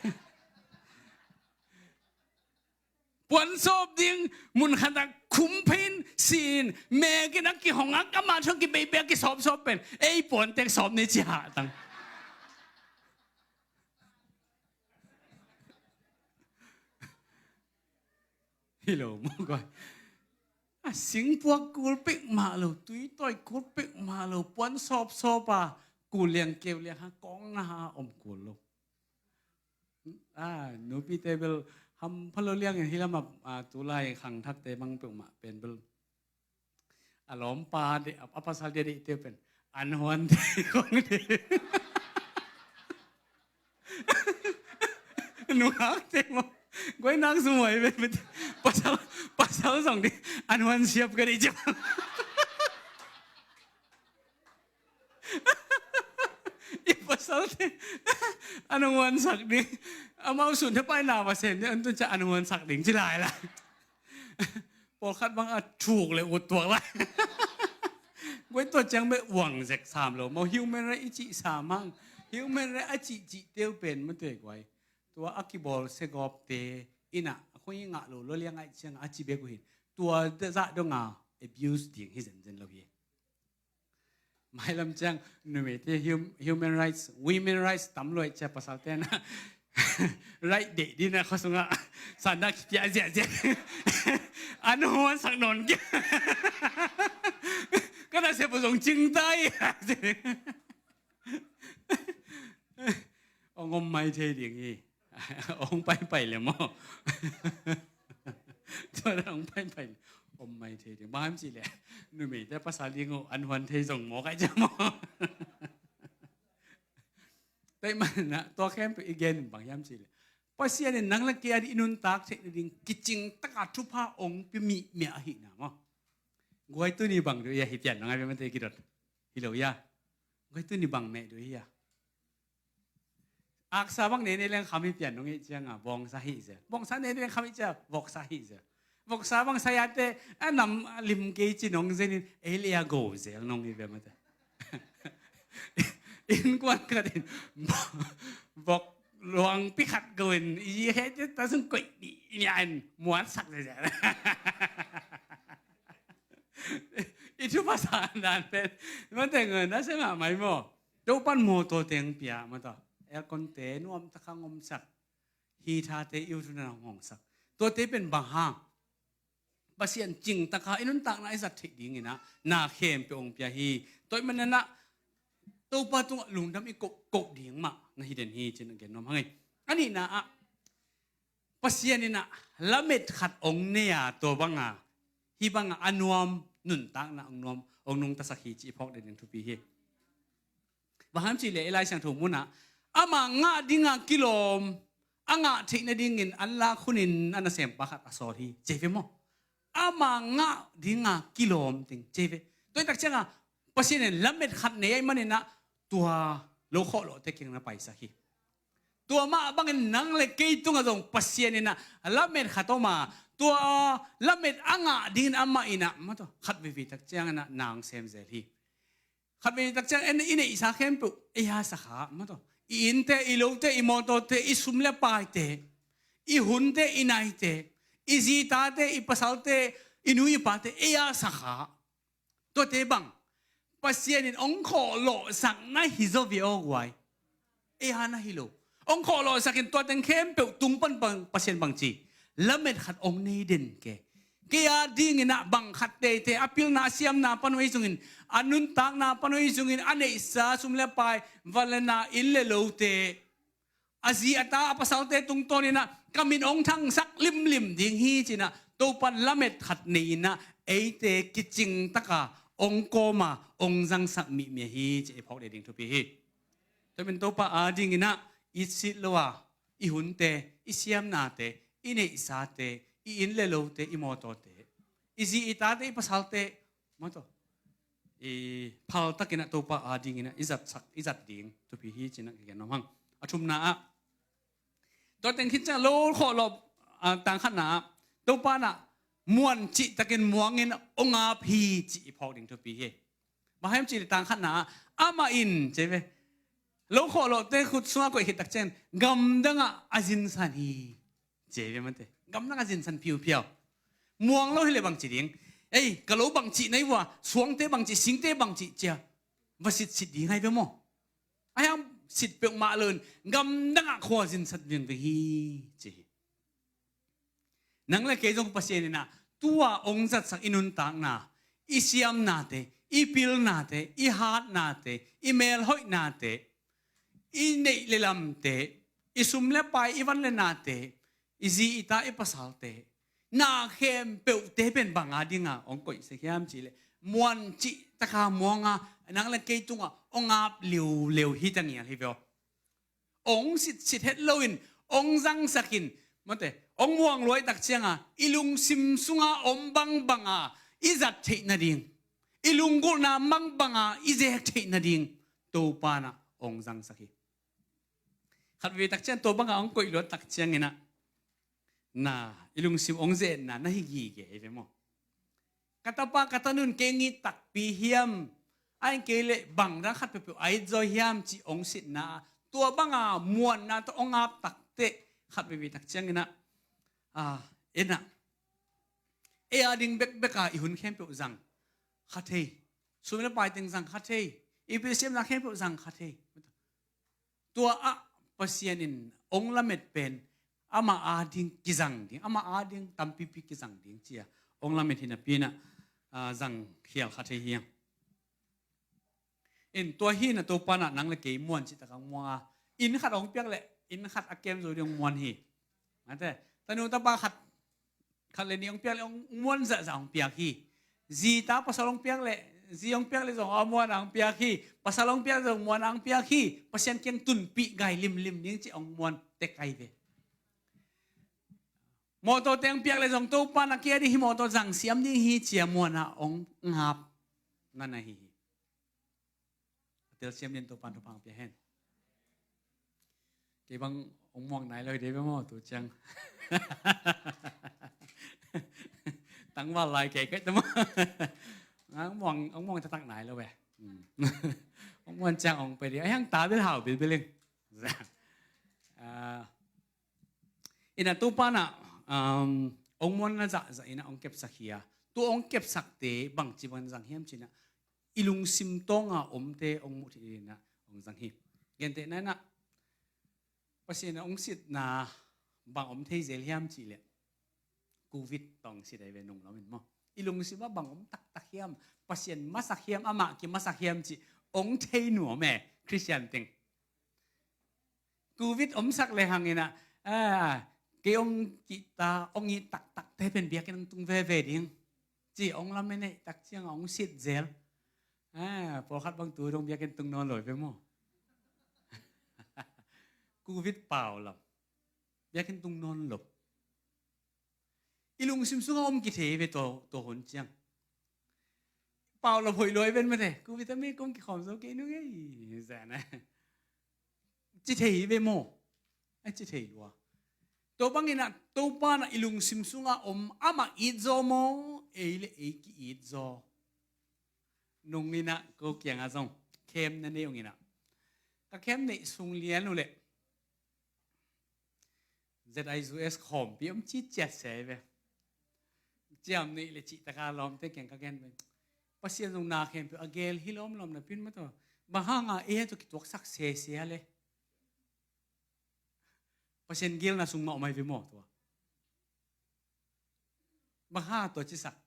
Puan sawp ding mun khat ah khum phin sin mekin a kihong a amah thong kibeibei a kisawpsawp pen ei puan tek sawp ni ci hah tang. Hi lo maw guai. A singpuak kul pek mah lo tui tawi kul pek mah lo puan sawpsawp a kul liang keu liang ha kawng na ha om kul lo. A nupite bel hampha lo liangin hi lamah tulai khangthakte bang peuhmah pen bel a lawmpa a pasal dia deihte pen an huan thei kong dih. Nungakte maw guai nak sumuai vet vet. Pasal pasal zong dih an huan siap ka dih ciam. I pasalte an hong huansak ding. Amau sun thapai na va sem ding an tun ciah an hong huansak ding ci lai lai. Pawlkhat bang a thuk le ut tuak lai. Guai tua ciang beh uang zek sam lo mau human right i cih sam hang. Human right a cih cih teu pen mate guai. Tua a kibawl segawpte inah a khong i ngah lo lo liang aih ciang a ci bek uh hin. Tua zah donga abuse ding hi zenzen lo hi. Mailam ciang numeite human rights women rights tam luai cia pasalte na right deih dina khuasungah sandak kipia ziahziah. An huan sak nawn kia. Kana sepu zong cingtai. Ong om mai thei ding hi. Ong paipai le maw? Tua ong paipai le om mai thei ding bang hiam cih le numeite pasal ding uh an huan thei zong maw kai cia maw? Taih manah tua khempeuh i gen bang hiam cih le Pasian in nang le kei a dih i nuntak theih nading kicing taka thupha ong pia mihmia ahihna maw? Guai tuni bang duh ia hi pian nang a pia mate kidot hi lo ia. Guai tuni bang meh duh ia. Aksa bang nene leng kham hi pian nung hi cianga bawngsa hi zel. Bawngsa nene leng kham hi cia voksa hi zel. Voksa bang sayate a nam lim kei ci nong zenin ei le a go zel nong hi ve mate. Innkuan khatin vok luangpi khat go in i he ta sung koih ni in muatsak zel zel. I thupha san dan pen mate ngoi na se mahmai maw? Topan mawtaw teng pia mata aircon te nuam takhang omsak. Hi thate i uthuna hongsak. Tuate pen bang hang? Pasian cingtaka i nuntakna i zat theih dingin ah na khempeuh hong pia hi. Tua ahih manin ah Topa tungah lungdam i koh, koh ding mah na hi den hi ci-in gen nuam hang hi. A nihna ah Pasian in ah lamet khat hong nei a, tua banga hih banga a nuam nuntakna hong nuam, hong nungtasak hi cih i phawk den ding thupi hi. Bang hang hiam cih leh i Lai Siangtho munah ama ngah dinga kilawm a ngah theih nadingin an lak hunin a nasempa khat a sawt hi ci hi ve maw? Ama ngah dinga kilawm ding ci hi ve. Tua hi tak cianga Pasian in lamet khat nei ahih manin ah tua lo khawhlawhte kiang na paisak hi. Tua mah bangin nang le kei tungah zong Pasian in ah lamet khat om a, tua lamet a ngah dingin amah in ah, mah tawh, khat veivei tak ciangin ah na hong sem zel hi. Khat veivei tak ciangin i neihsa khempeuh ei a sa kha, mah tawh, i innte, i lote, i mawtawte, i sum le paite, i hunte, i naite, i zi i tate, i pasalte, i nu i pate ei a sa kha. Tuate bang Pasian in hong khawhlawhsak na hi zaw ve aw guai. Ei a na hi lo. Hong khawhlawhsak in tua teng khempeuh tung pan bang Pasian bangci lamet khat hong nei den ke. Kei a dingin ah bang khat teitei, a pilna, a siamna pan ahi zongin, a nuntakna pan ahi zongin, a neihsa sum le pai, van le na, inn le lote, a zi a ta, a pasalte tungtawnin ah ka min hong thangsak limlim ding hi ci-in ah Topa'n lamet khat nei-in ah eite kicingtaka hong kawma hong zangsak mihmih hi ci-in i phawk den ding thupi hi. Tua ahih manin Topa a dingin ah i sit lo a, i hunte, i siamnate, i neihsate, i inn le lote, i mawtawte, i zi i tate, i pasalte, mah tawh, i phaltakin ah Topa a dingin ah i zatsak, i zat ding thupi hi ci-in ah ka gen nuam hang. A thumna ah, tua teng khit ciang lo khawhlawh, ah, tang khatna ah Topa in ah muan cihtakin muangin hong ap hi cih i phawk ding thupi hi. Bang hang hiam cih leh tang khatna ah amah in ci hi ve. Lo khawhlawhte khut sungah koih khit tak ciangin gamdangah a zinsan hi ci hi ve, mate. Gamdangah a zinsan phiuphiau. Muang lo hi leh bangci ding? Ei, ka lo bangci na hi uh a, suangte bangci, singte bangci ci-a va sitsit ding ahi ve maw? Ahi hang sit peuhmah loin gamdangah khua zinsat vingving hi ci hi. Nang le kei zong Pasian in ah tua hong zatsak i nuntakna, i siamnate, i pilnate, i hatnate, i melhoihnate, i neih le lamte, i sum le pai, i van le nate, i zi i ta, i pasalte, na khempeuhte pen bang a dinga hong koih sek hiam cih leh muan cihtaka muanga nang le kei tungah hong ap liuliu hi ta ngial hi ve aw. Hong sitsit het loin hong zangsakin, mate, hong muang luai tak cianga i lungsim sunga om bangbanga i zat theih nading, i lunggulhna bangbanga i zek theih nading Topa in ah hong zangsak hi. Khat vei tak ciang tua banga hong koih luat tak ciangin ah na, i lungsim hong zetna na hi gige hi ve maw? Ka tapa ka tanun kei ngi takpi hiam, a hi kei leh bang dang khat peuhpeuh a it zaw hiam cih hong sitna, tua banga muanna tawh hong ap takteh khat veivei tak ciangin ah, ah, en ah, ei a ding bekbeka i hun khempeuh zang kha thei, sum le pai teng zang kha thei, i pilsiamna khempeuh zang kha thei. Tua ah Pasian in hong lamet pen ama a ding kizang ding, ama a ding tampipi kizang ding ci-a hong lamet hi napi-in ah, ah, zang khial kha thei hi hang. In tua hi-in ah Topa in ah nang le kei muan cihtak hong muang a, inn khat hong piak leh inn khat a kem zo ding hong muan hi. Mate, tanu tapa khat khat le nih hong piak leh hong muan zahzah hong piak hi. Zi ta pasal hong piak leh, zi hong piak leh zong a muan a hong piak hi. Pasal hong piak leh zong muan a hong piak hi. Pasian kiang tunpih gai limlim ding cih hong muan tek ahi ve. Mawtaw teng piak leh zong Topa in ah kei a ding hih mawtaw zang siam ding hi ci-a muan a hong ngap na na hi hi. A telsiam dingin Topa'n thupha hong pia hen. Kei bang hong muang nai lo hi dei ve maw tu ciang. Tangval lai kei kei ta maw. Hong muang, hong muang taktak nai lo ve. Hmm. Hong muang ciang hong pe ding. Ahi hang ta bil hau bilbil ing. Ah, in ah Topa in ah, um, hong muanna zahzah in ah hong kepsak hi a. Tua hong kepsakte bangci bangin zang hiam cih leh i lungsim tawnga omte hong muh theih dingin ah hong zang hi. Gentehna in ah Pasian in ah hong sitna bang om thei zel hiam cih leh Covid tawh sit ahi ve, nung lamin maw. I lungsim ah bang om taktak hiam, Pasian masak hiam, amah kimasak hiam cih ong thei nuam e, Khristian teng. Covid omsak le hang inah, ah, kei ong kihta, ong it taktakte pen biakinn ong tung veve ding ci ong lamen e, tak ciangah ong sit zel. Ah, pawlkhat bang tu dong biakinn tung nawn lo ve maw. Covid pau lam. Biakinn tung nawn lo. I lungsim sungah om kithei ve tua, tua hun ciang. Pau lo hoih lo i ven mate. Covid a mi kong kikhawm zo kei nung ei. Zan a. Ci thei ve maw. A ci thei lua. Tua bang inah, Topa na i lungsim sungah om amah it zaw maw, ei le ei ki-it zaw. Nung inah ko kiangah zong. Kem na nei ung inah. Ka kem neih sung lian uh leh. Z I U S khawmpi om ci ciat se ve. Ciam neih le cihtaka lawmte kiang ka gen ve. Pasian zong na khempeuh a gel hi lawmlawm na pin maw tua. Bang hanga e tua kituaksak sese a le. Pasian gelna sung mah om ai ve maw tua. Bang ha tua cisak.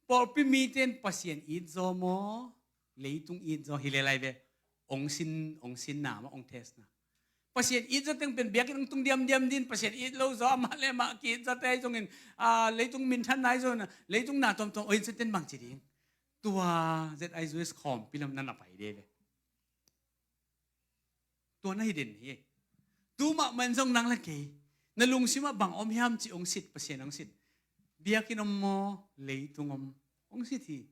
Pawlpi mite in Pasian it zaw maw, leitung it zaw hi le lai ve. Ong sin, ong sinna maw, ong testna. Pasian it zaw teng pen biakinn ong tung diamdiam din, Pasian it lo zaw amah le amah ki-it zaw te zongin, ah, leitung minthan nai zaw na, leitung na tuamtuam oi zaw ten bang ci ding. Tua Z I U S khawmpi lam na na pai de ve. Tua na hi den hi. Tu mahmah in zong nang le kei na lungsimah bang om hiam ci ong sit, Pasian ong sit. Biakinn om maw, leitung om, ong sit hi.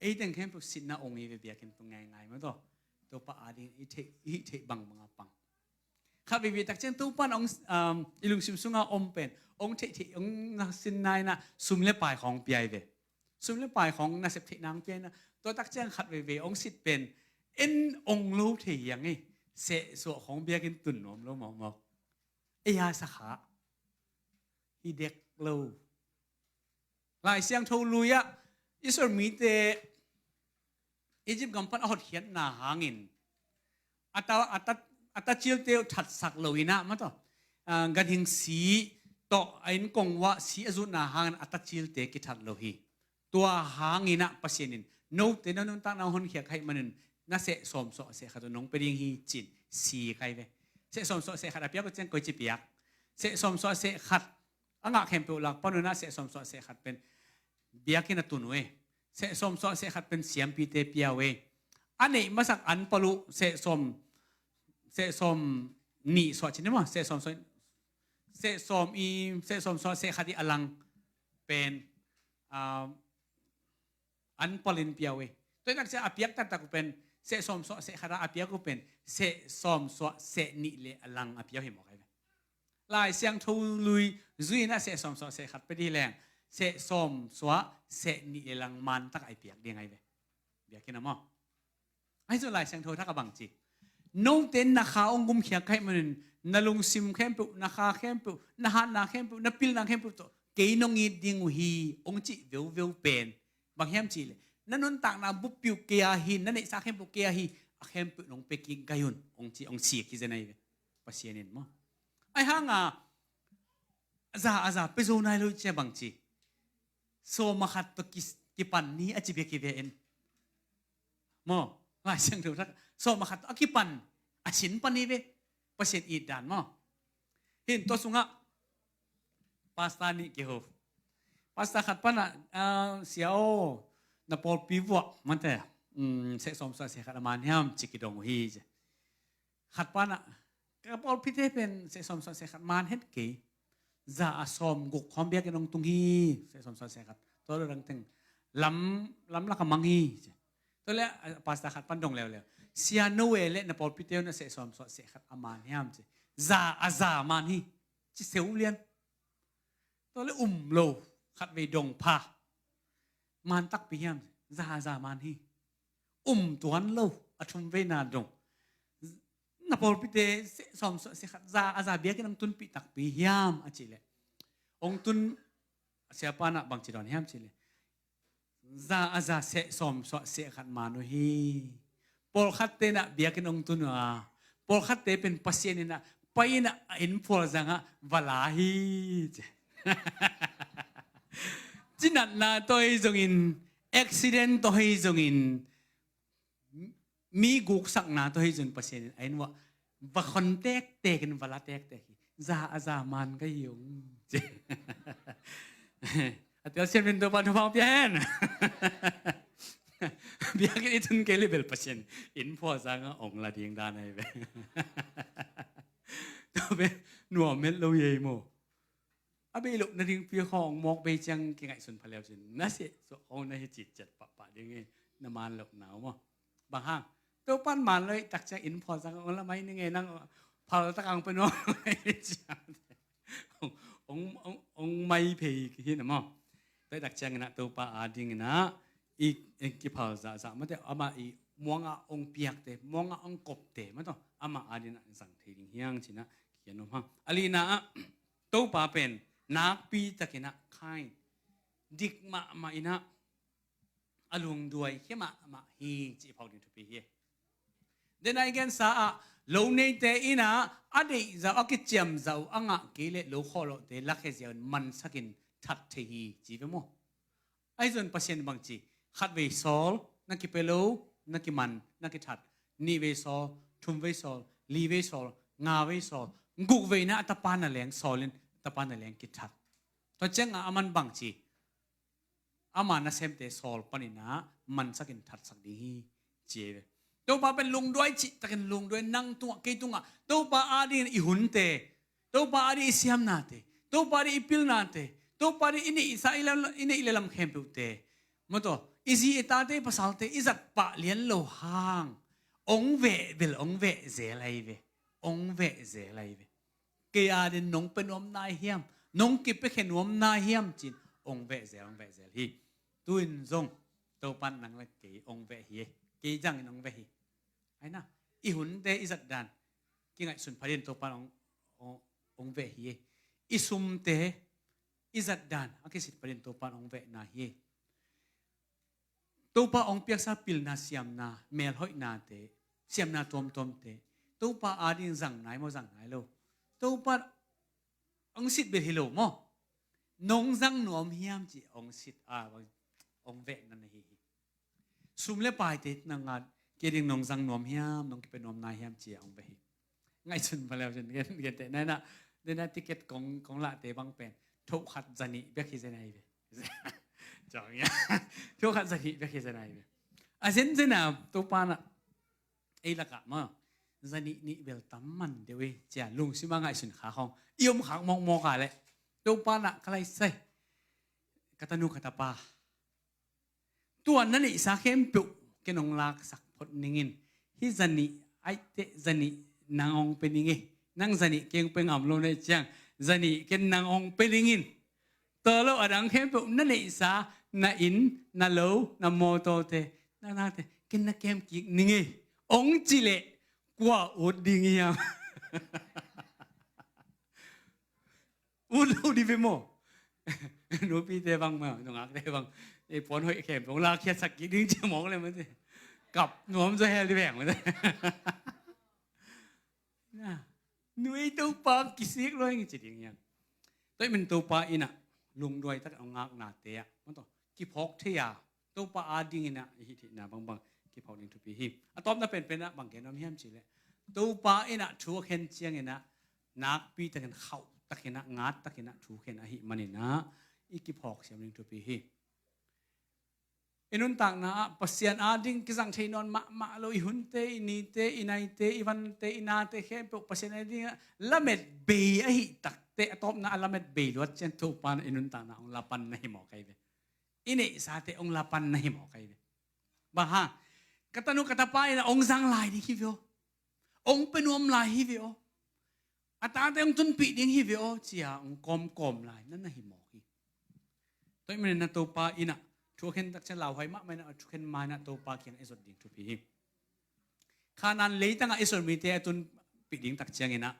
Ei teng khempeuh sitna ong hi ve, biakinn tung ngaingai maw tua. Topa ading i theih, i theih bangbang a pang. Khat veivei tak ciang Topa na ong, um, i lungsim sunga om pen ong theih theih ong na sin nai na sum le pai khawng pia hi ve. Sum le pai khawng nasep theih nang pia hi na. Tua tak ciang khat veivei ong sit pen en ong lo thei hiang hi. Sehsuah khawng biakinn tun nuam lo mawkmawk. Ei a sakha hi dek lo. Lai Siangtho lui ah Israel mite Egypt gam pan a hotkhiatna hangin a ta, a ta, a ta cilte uh thatsak lo inah maw tua, ah, ganhing si tawh a innkong uah si a zutna hangin a ta cilte kithat lo hi. Tua hangin ah Pasian in note na nuntakna hong honkhiat ka hih manin na seh sawmsuah seh khat uh nong pia ding hi ci-in si kai ve. Seh sawmsuah seh khat a piak uh ciang koici piak. Seh sawmsuah seh khat a ngah khempeuh lak pan un ah seh sawmsuah seh khat pen biakinn a tun uh e. Seh sawmsuah seh khat pen siampite pia uh e. A neih masak an pal uh seh sawm, seh sawm nih suah ci ni maw, seh sawm suah, seh sawm i, seh sawmsuah seh khat i a lang pen, ah, an palin pia uh e. Tua hi nak cia a piak taktak uh pen seh sawmsuah seh khat a, a piak uh pen seh sawmsuah seh nih le a lang a pia uh hi mawk ai ve. Lai Siangtho lui zui inah seh sawmsuah seh khat pia dih leng seh sawmsuah seh nih le lang mantak a i piak ding ai ve. Biakinn a maw. Ahi zong Lai Siangtho thak a bang ci. Note in na kha ong gumkhia ka hih manin na lungsim khempeuh, na kha khempeuh, na hatna khempeuh, na pilna khempeuh tawh kei nong it ding uh hi ong cih veuveu pen bang hiam cih leh na nuntakna buppi uh kei a hi, na neihsa khempeuh kei a hi, a khempeuh nong pia kik gai un ong ci, ong si kizen ai ve. Pasian in maw. Ai hanga za a za pia zo nai lo cia bang ci. Sawm a khat tawh ki, kipan ni a ci bia kive in. Maw, Lai Siangtho thak sawm a khat tawh a kipan a sin pan ni ve. Pasian it dan maw. Hin tua sungah pastor nih kiho. Pastor khat panah, ah, sia aw, na pawlpi vuah mante, um, seh sawmsuah seh khat a man hiam ci kidong uh hi ci. Khat panah ka pawlpite pen seh sawmsuah seh khat man het kei. Za a sawm guk khawm biakinn ong tung hi, seh sawmsuah seh khat. Tua lo dang teng lam, lam lak a mang hi ci. Tua le, ah, pastor khat pan dong leuleu. Sia no e le na pawlpite uh na seh sawmsuah seh khat a man hiam ci. Za a za man hi. Ci seu lian. Tua le um lo, khat vei dong pha. Man takpi hiam ci. Za a za man hi. Um tuan lo, a thum veina dong. Na pawlpite seh sawmsuah seh khat za a za biakinn ong tunpih takpi hiam a cih leh. Ong tun siapa nah bang ci dawn hiam cih leh. Za a za seh sawmsuah seh khat man uh hi. Pawlkhatte nah biakinn ong tun uh a. Pawlkhatte pen Pasian inah pai inah a innphual zangah va la hi ci. cinatna tawh hi zongin, accident tawh hi zongin, mi guksakna tawh hi zongin Pasian in a inn uah va khon tektek in, va la tektek hi. Za a za man ka hi ung. A telsiam in Topa thupha pia hen. Biakinn i tun kei leh bel Pasian in phualzang a ong la ding dan ahi ve. Tua ve, nuam met lo hi ei maw. A bei loh nading pi khawng mawk bei ciang kingaihsun pha leu cin, na seh suah khawng na hi citciat pahpah ding hi, na man lohna uh maw. Bang hang? Topan man lo ih tak ciang inn phualzang ong la mai ning ei, nang phal tak ang pen ong, ong, ong, ong mai phei hi na maw. Tua ih tak ciang inah Topa a ding inah i, i kiphal zahzah mate, amah i muanga ong piakte, muanga ong kopte mate, amah a ding inah zang thei ding hiang cinah kian om hang. A lina ah Topa pen nakpi takinah kind, dik mahmah inah a lungduai khia mahmah hi, cih phawk ding thupi hi. Dena i gensa ah lo neite inah a deihzah uh, a kiciamzah uh a ngah kei leh lo khawhlawhte lakhia ziau in mansakin that thei hi, ci ve maw. Ahi zong Pasian bang ci, khatvei sawl, na kipia lo, na kiman, na kithat. Nihvei sawl, thumvei sawl, livei sawl, ngavei sawl, gukvei inah a tapa na leng sawl in, a tapa na leng kithat. Tua ciangah a man bang ci, ama nasemte sawl paninah mansakin thatsak ding hi, ci ei ve. Topa pen lungduai cihtakin lungduai, nang tungah, kei tungah, Topa a dingin i hunte, Topa a ding i siamnate, Topa a ding i pilnate, Topa a ding i neihsa, i lam, i neih le lam khempeuhte, mawtaw, i zi i tate, i pasalte i zat pah lian lo hang ong veh bel ong veh zel ahi ve. Ong veh zel ahi ve. Kei a ding nong pia nuam nai hiam, nong kipiakhia nuam nai hiam cin ong veh zel, ong veh zel hi. Tu-in zong Topan nang le kei ong veh hi. Kei zangin ong veh hi. Aina, i hunte i zat dan kingaihsun pha ding Topan ong, ong, ong veh hi. I sumte i zat dan a kisit pha ding Topan ong veh nai hi. Topa ong piaksa pilna, siamna, melhoihnate, siamna tuamtuamte Topa a ding zang nai maw, zang nai lo? Topa ong sit bel hi lo maw. Nong zang nuam hiam ci ong sit a, ong veh na hi hi. Sum le paite nang a, kei ding nong zang nuam hiam, nong kipia nuam nai hiam ci a ong veh hi. Ngaihsun pha leu cin gen, genteh nai na, nai na ticket kong, kong lahte bang pen thokhat zanih bek hi zen ahi ve. Thokhat zanih bek hi zen ahi ve. A zenzen a Topa na ei lakah maw, zanih nih bel tam man deuh hi, cia lungsim a ngaihsun kha khawng i om khak mawkmawk a leh, Topa na ka lai sai, ka tanu ka tapa, tua na neihsa khempeuh ken ong laksak phot ningin, hih zanih aiteh zanih nang ong pia ning ei. Nang zanih kei ong pia ngam lo na hih ciang, zanih ken nang ong pia ningin. Tua lo a dang khempeuh na neihsa, na inn, na lo, na mawtawte, na nate ken na kem kik ning ei, ong ci leh kua ut ding hiam? Ut lo di ve maw. Nupite bang maw, nungakte bang, ei puan hoih khempeuh ong lakhiatsak kik ding ci mawk le mate, kap nuam zaw hel di veng mate. Na, nu ei Topa kisik lo ing ci ding hiam? Tua ahih manin Topa in ah lungduai tak a ngaknate ah, mawtaw, kiphawk thei a, Topa a dingin ah i hih theihna bangbang kiphawk ding thupi hi. A tawpna penpen ah bang gen nuam hiam cih leh, Topa in ah thu a khen ciangin ah nakpi takin, khauh takin ah, ngat takin ah thu khen ahih manin ah i kiphawk siam ding thupi hi. I nuntakna ah Pasian a ding kizang thei nawn mahmah lo, i hunte, i nite, i naite, i vante, i nate khempeuh Pasian a ding ah lamet bei ahih takteh, a tawpna a lamet bei luat ciang Topa in ah i nuntakna hong lapan na hi mawk ahi ve. I neihsate hong lapan na hi mawk ahi ve. Bang hang? Ka tanu ka tapa in ah hong zang lai ding hi ve aw. Hong pia nuam lai hi ve aw. A tate hong tunpih ding hi ve aw, ci-a hong kawmkawm lai na na hi mawk hi. Tua ahih manin ah Topa in ah thu a khen tak ciang, lauhuai mahmah in ah thu khen ma-in ah Topa kiang i zot ding thupi hi. Kanaan leitang ah Israel mite a tunpih ding tak ciangin ah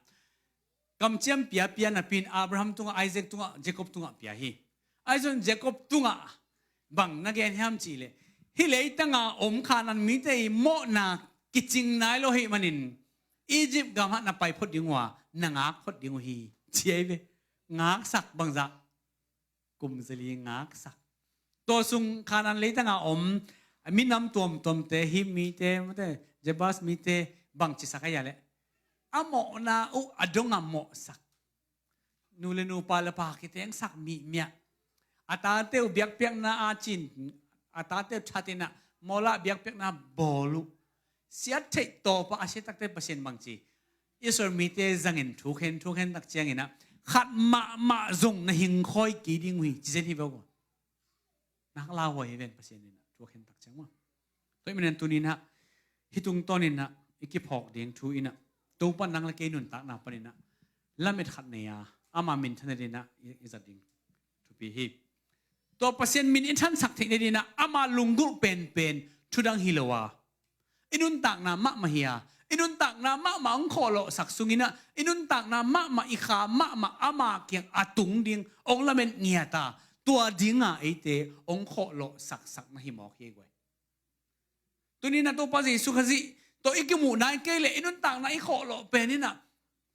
kamciam piapia napi-in Abraham tungah, Isaac tungah, Jacob tungah pia hi. Ahi zongin Jacob tungah bang na gen hiam cih leh, hih leitang a om Kanaan mite i mawhna kicing nai lo ahih manin Egypt gam ah na pai phot ding uh a, na ngak phot ding uh hi, ci ahi ve. Ngaksak bangzah? Kum zali ngaksak. Tua sung Kanaan leitanga om minam tuamtuamte, Hiv mite, mate, Jebus mite bangci sak a hia leh, a mawhna uh a dong a mawhsak, nu le nu, pa le pa kitengsak mihmiah, a tate uh biakpiakna a cin, a tate uh that inah, mawlah biakpiakna bawl uh, siat theih tawpah a siatakte Pasian bangci, Israel mite zangin thukhen thukhen tak cianginah, khat mahmah zong na hingkhawi kei ding uh hi, ci zen hi ve uh. Nak lauhuai hi ven Pasian inah thukhen tak ciang maw. Tua ahih manin tuninah hih tungtawninah i kiphawk ding thu inah, Topa nang le kei nuntakna paninah lamet khat nei a, ama minthan nadinah i, i zat ding thupi hi. Tua Pasian min i thansak theih nadinah ama lunggulh penpen thudang hi lo a, i nuntakna mahmah hi a, i nuntakna mahmah hong khawhlawhsak sunginah, i nuntakna mahmah, i kha mahmah ama kiang a tung ding hong lamet ngiat a, tua dinga eite hong khawhlawhsaksak na hi mawk hi guai. Tuninah Topa Jesu Khazih tawh i kimuh nai kei leh i nuntakna i khawhlawh peninah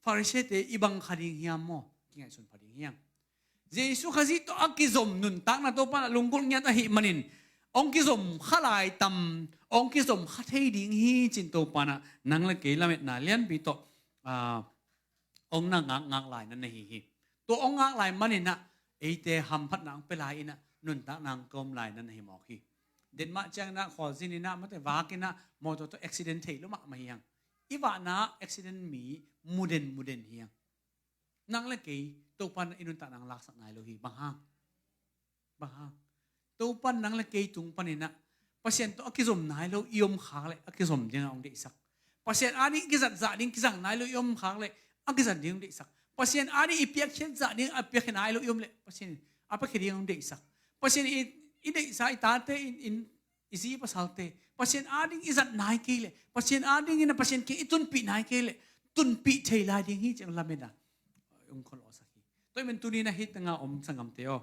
Pharisee-te i bang kha ding hiam maw? Kingaihsun pha ding hiam? Jesu Khazih tawh a kizom nuntakna Topa inah lunggulh ngiat ahih manin, hong kizom kha lai tam, hong kizom kha thei ding hi, ci-in Topa inah nang le kei lametna lianpi tawh, ah, hong na ngakngak lai nan na hi hi. Tua hong ngak lai maninah eite hamphatna hong pia lai inah nuntakna hong kawm lai nan na hi mawk hi. Denmark cianginah khualzin inah mate vak inah mawtaw tawh accident thei lo mahmah hi hang. I vahna accident mi muden muden hi hang. Nang le kei Topa inah i nuntakna hong laksak nai lo hi. Bang hang? Bang hang? Topa in nang le kei tung paninah Pasian tawh a kizom nai lo i om khak leh a kizom dingah hong deihsak. Pasian ading i kizat zah ding kizang nai lo i om khak leh a kizat ding hong deihsak. Pasian ading i piakkhiat zah ding a piakkhiat nai lo i om leh Pasian in a piakkhiat ding hong deihsak. Pasian i, i deihsa i tate in, in i zi i pasalte Pasian ading i zat nai kei leh, Pasian ading inah Pasian kiang i tunpih nai kei leh, tunpih thei lai ding hi, ci-in lamet a hong khawhlawhsak hi. Tua ahih manin tuninah hih tengah om sanggamte aw,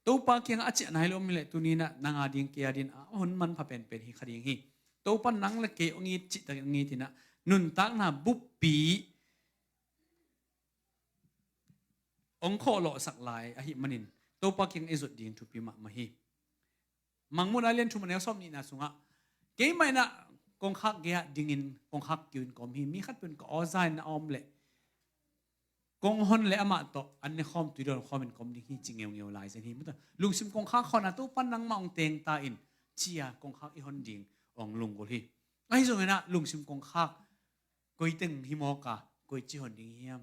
Topa kiangah a ciah nai lo om leh tuninah nang ading kei ading a hun manpha penpen hi kha ding hi. Topa in nang le kei hong it cihtak hong it inah nuntakna buppi hong khawhlawhsak lai ahih manin Topa kiang i zut ding thupi mahmah hi. Mangmuhna lian thum a neu sawm nihna sungah, keimah inah kongkhak gei-ah dingin kongkhak kiu in ka om hi. Mi khatpeuh in ka aw za in a om leh kong hon leh amah tawh an ne khawm, tui dawn khawm in ka om ding hi, ci ngeungeu lai zen hi. Mata lungsim kongkhak hon a, Topa in nangmah hong teng ta in, ci-a kongkhak i hon ding hong lunggulh hi. Ahi zonginah lungsim kongkhak koi teng hi mawk a, koici hon ding hiam?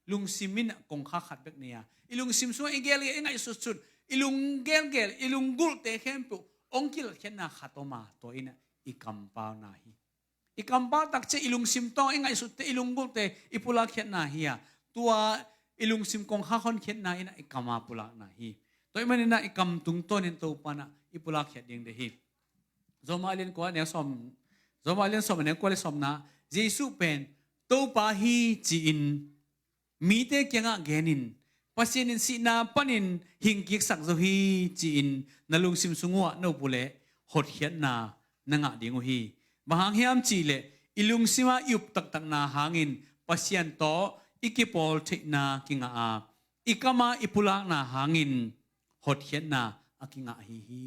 Lungsim in kongkhak khat bek nei a, i lungsim sungah i gelgel, i ngaihsutsut, i lunggelgel, i lunggulhte khempeuh hong kilatkhiatna khat om a, tua inah i kampauna hi. I kampau tak ciang i lungsim tawng, i ngaihsutte, i lunggulhte i pulakkhiatna hi a, tua i lungsim kongkhak honkhiatna inah i kam a pulakna hi. Tua ahih maninah i kam tungtawnin Topa inah i pulakkhiat ding deih hi. Roma lian kua neu sawm, Roma lian sawm a neu kua le sawmna, Jesuh pen Topa hi ci-in mite kiangah genin, Pasian in sihna panin hingkiksak zo hi ci-in na lungsim sung uhah na up uhleh hotkhiatna na ngah ding uh hi. Bang hang hiam cihleh i lungsimah i up taktakna hangin Pasian tawh i kipawl theihna kingah a, i kamah i pulakna hangin hotkhiatna a kingah ahi hi.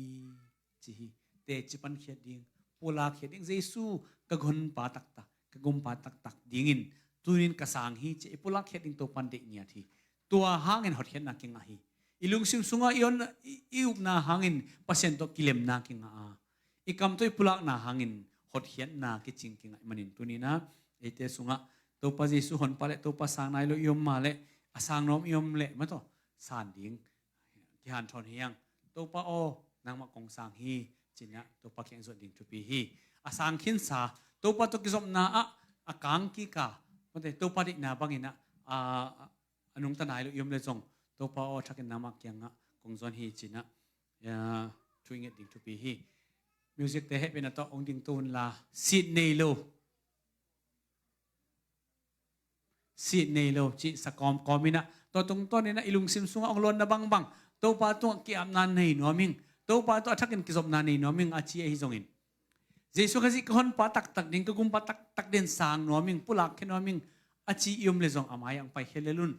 Ci hi. Teci pankhiat ding, pulakkhiat ding. Jesuh ka gonpa taktak, ka gumpa taktak dingin tunin ka sang hi, ci-a i pulakkhiat ding Topa in deih ngiat hi. Tua hangin hotkhiatna kingah hi. I lungsim sungah i on, i, i upna hangin Pasian tawh kilemna kingah a, i kam tawh i pulakna hangin hotkhiatna kicing kingah manin tuninah eite sungah Topa Jesuh honpa le Topa sang nai lo i om mah le, a sang nuam i om le, mataw, san ding kihanthawn hi hang. Topa aw, nangmah kong sang hi, ci-inah Topa kiang zuat ding thupi hi. A sang khinsa, Topa tawh kizopna ah a kang kik a, mate, Topa deihna banginah a, a nungta nai lo i om le zong, Topa aw, thakin nangmah kiangah kong zuan hi, ci-inah, ya, thu i nget ding thupi hi. Music-te hehpihna tawh hong dingto unla, sit nei lo. Sit nei lo, cih sa kawmkawm inah, tua tungtawninah i lungsim sungah hong luanna bangbang, Topa tungah ki-apna nei nuam ing, Topa tawh a thakin kizopna nei nuam ing, a ci ahi zongin, Jesuh Khazih ka honpa taktak ding, ka gumpa taktak ding sang nuam ing, pulakkhia nuam ing, a ci i om le zong a mai-ah hong paikhia lel un.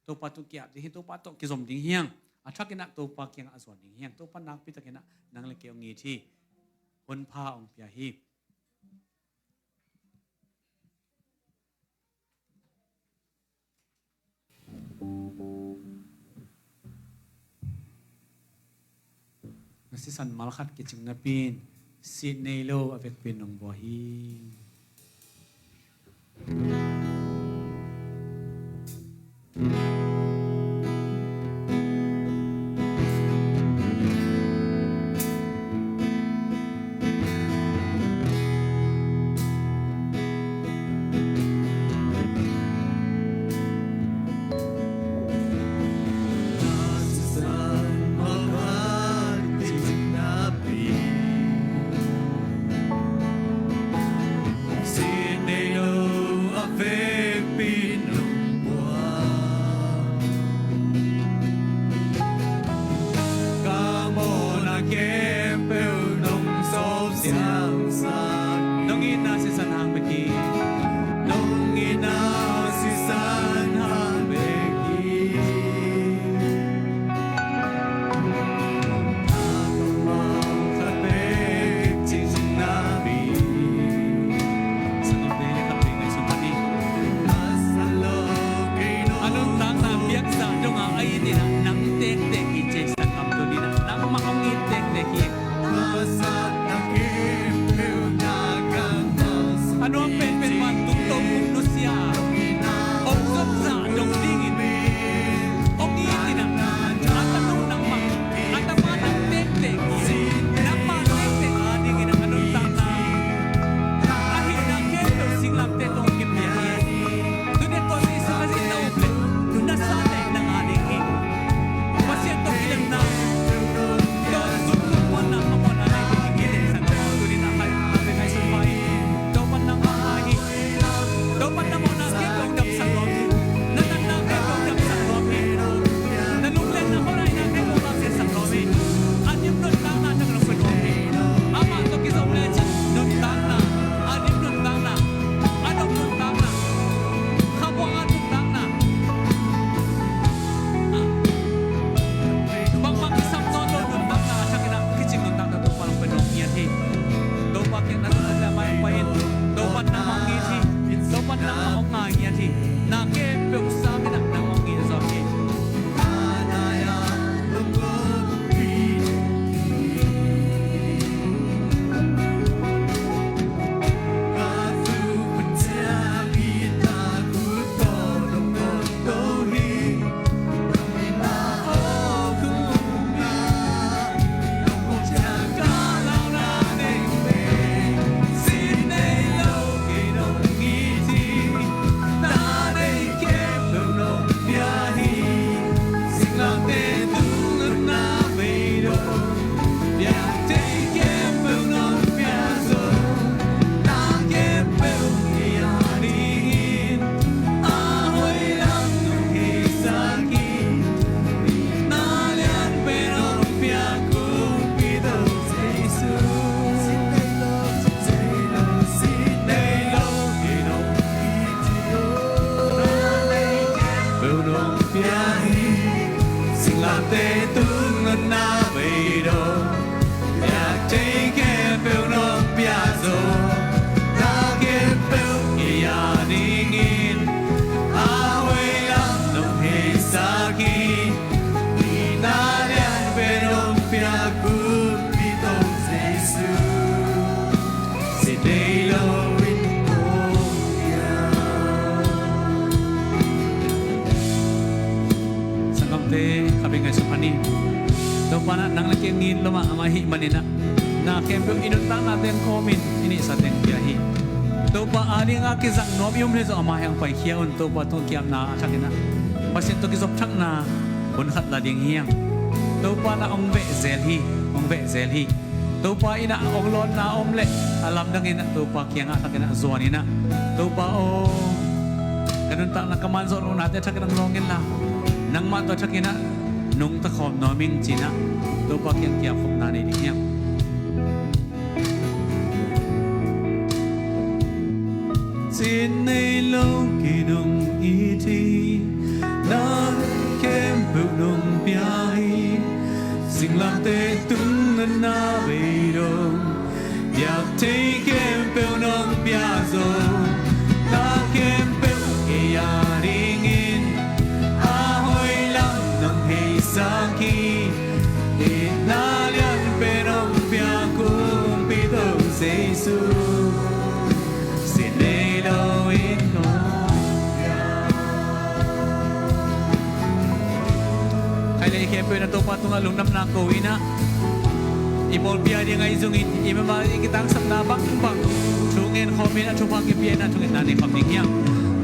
Topa tung ki-ap ding hi, Topa tawh kizom ding hi hang. a thakin ah Topa kiangah a zuan ding hi hang. Topa nakpi takin ah nang le kei hong it hi. Honpa hong pia hi. Na sisan malkhat kicing napi in sin nei lo a vekpi in nong bua hi. Nong itna sisan hang bek hi. Nong itna sisan hang bek hi. A nuntakna biaksa dongah a it in ah nang tektek hi. Cei sanggam, tuni in ah nangmah hong it tektek hi. A nuam penpen mah tungto kong nusia, hong zopzah dong dingin hong it in ah, a tanu nangmah, a tapa nang tektek hi. Nangmah tektek adingin a nuntakna, a hihna khempeuh singlamteh tawh kipia hi. Tuni a Topa Jesuh Khazih na um leh na sa leh nang ading hi. Pasian tawh kilemna, tua zumzum muanna, khamuanna nei ding hi. Kei le sanggam, tuni in ah khai, a pe ngaihsun pah in. Topa nangmah ngai hi. Topa na mawhna khempeuh damsak nuam hi. Na natna khempeuh damsak nuam hi. Na lungliatna, khuaneihna khempeuh lamsiatsak nuam hi. A dim nuntakna tawh na pia nuam hi. Amah tawh kizom lecin nuntakna, a dim nuntakna, a nop nuntakna, khamuang a nuntakna, bangbang kisam nawn lo nuntakna, a thakin ah kicing nuntakna Topa nong pia nuam ngiat hi. Topa kiang na tun le mai pai in. Topa nangmah hong it hi. Topa nangmah hong ngai ngiat hi. Na khempeuh sangin ah nang hong it zaw hi. Singlamteh tung nunna beidong, biak thei khempeuh nong pia zo, na khempeuh kei a dingin a hoih lam nong heisak hi. Hihna lian pen hong pia Kumpi Topa Jesu. Sanggamte, khabe ngaihsun pah ni. Topa in ah nang le kei ngin lo mah amah ahih manin ah, na khempeuh i nuntakna teng kawmin i neihsa teng pia hi. Topa ading a kizang nuam i om le zong amah hong paikhia un. Topa tungah kiamna a thakin ah Pasian tawh kizop thakna hun khat la ding hi hang. Topa in ah hong veh zel hi, hong veh zel hi. Topa in ah hong lawnna a om leh a lamdang in ah Topa kiangah a thakin ah zuan in ah, Topa aw, ka nuntakna ka man zawh lohnate a thakin ah hong lawng in la, nangmah tawh a thakin ah nungta khawm nuam ing ci-in ah Topa kiang kiapkhopna nei ding hi hang. Sin nei lo kei nong it hi, na khempeuh nong pia hi. Thei khempeuh nong pia zo, na khempeuh kei a dingin a hoih lam nong heisak hi. Itna lianpen hong pia kumpi to Jesu, sin nei lo in hong pia. Khai le i khempeuh na Topa tungah lungdamna ko in ah, i pawlpi a ding ahi zongin, i mama i kitangsapna bangbang thu ngen khawm in a thupha kipia in a thungetna nei khawm ding hiam?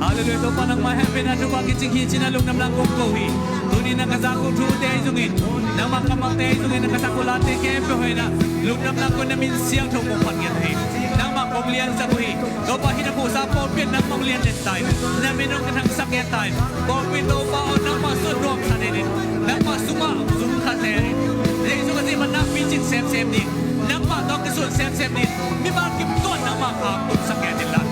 Halleluiah, Topa nangmah hehpihna thupha kicing hi ci-in a lungdamna kong ko hi. Tuni na ka zak uh thute ahi zongin, nangmah kammalte ahi zongin, na ka sak uh late khempeuh hoih in a lungdamna ko in, na min siangtho kong phat ngiat uh hi. Nangmah kong liansak uh hi. Topa hih na phuhsa pawlpi ah nangmah hong lian den ta in, na min hong ka thangsak ngiat ta in. Pawlpi Topa aw, nangmah suan nuamsa den in, nangmah sungah zung kha zel in, Jesu Khazih man nakpi cing semsem ding, nangmah tawh kisun semsem ding, mimal kim tuan nangmah ka tungsak ngiat in la.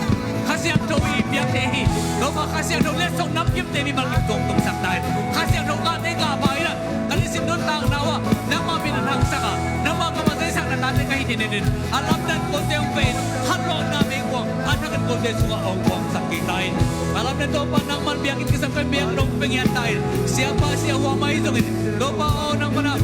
Kha Siangtho i piak thei hi. Topa Kha Siangtho letsong namkimte mimal kim tungsak ta in. Kha Siangtho ngahte ngah pah in la, ka nisim nuntakna uh ah nangmah min a thangsak a, nangmah kammal deihsakna tate ka hi thei nadingin a lamdang kote hong vei in, khanlawhna meikuang a thakin kote sungah hong kuangsak kik ta in. A lamdang Topa nangman biakinn kisam pen biak nong pia ngiat ta in. Siapa siavuam ahi zongin Topa aw nangman a,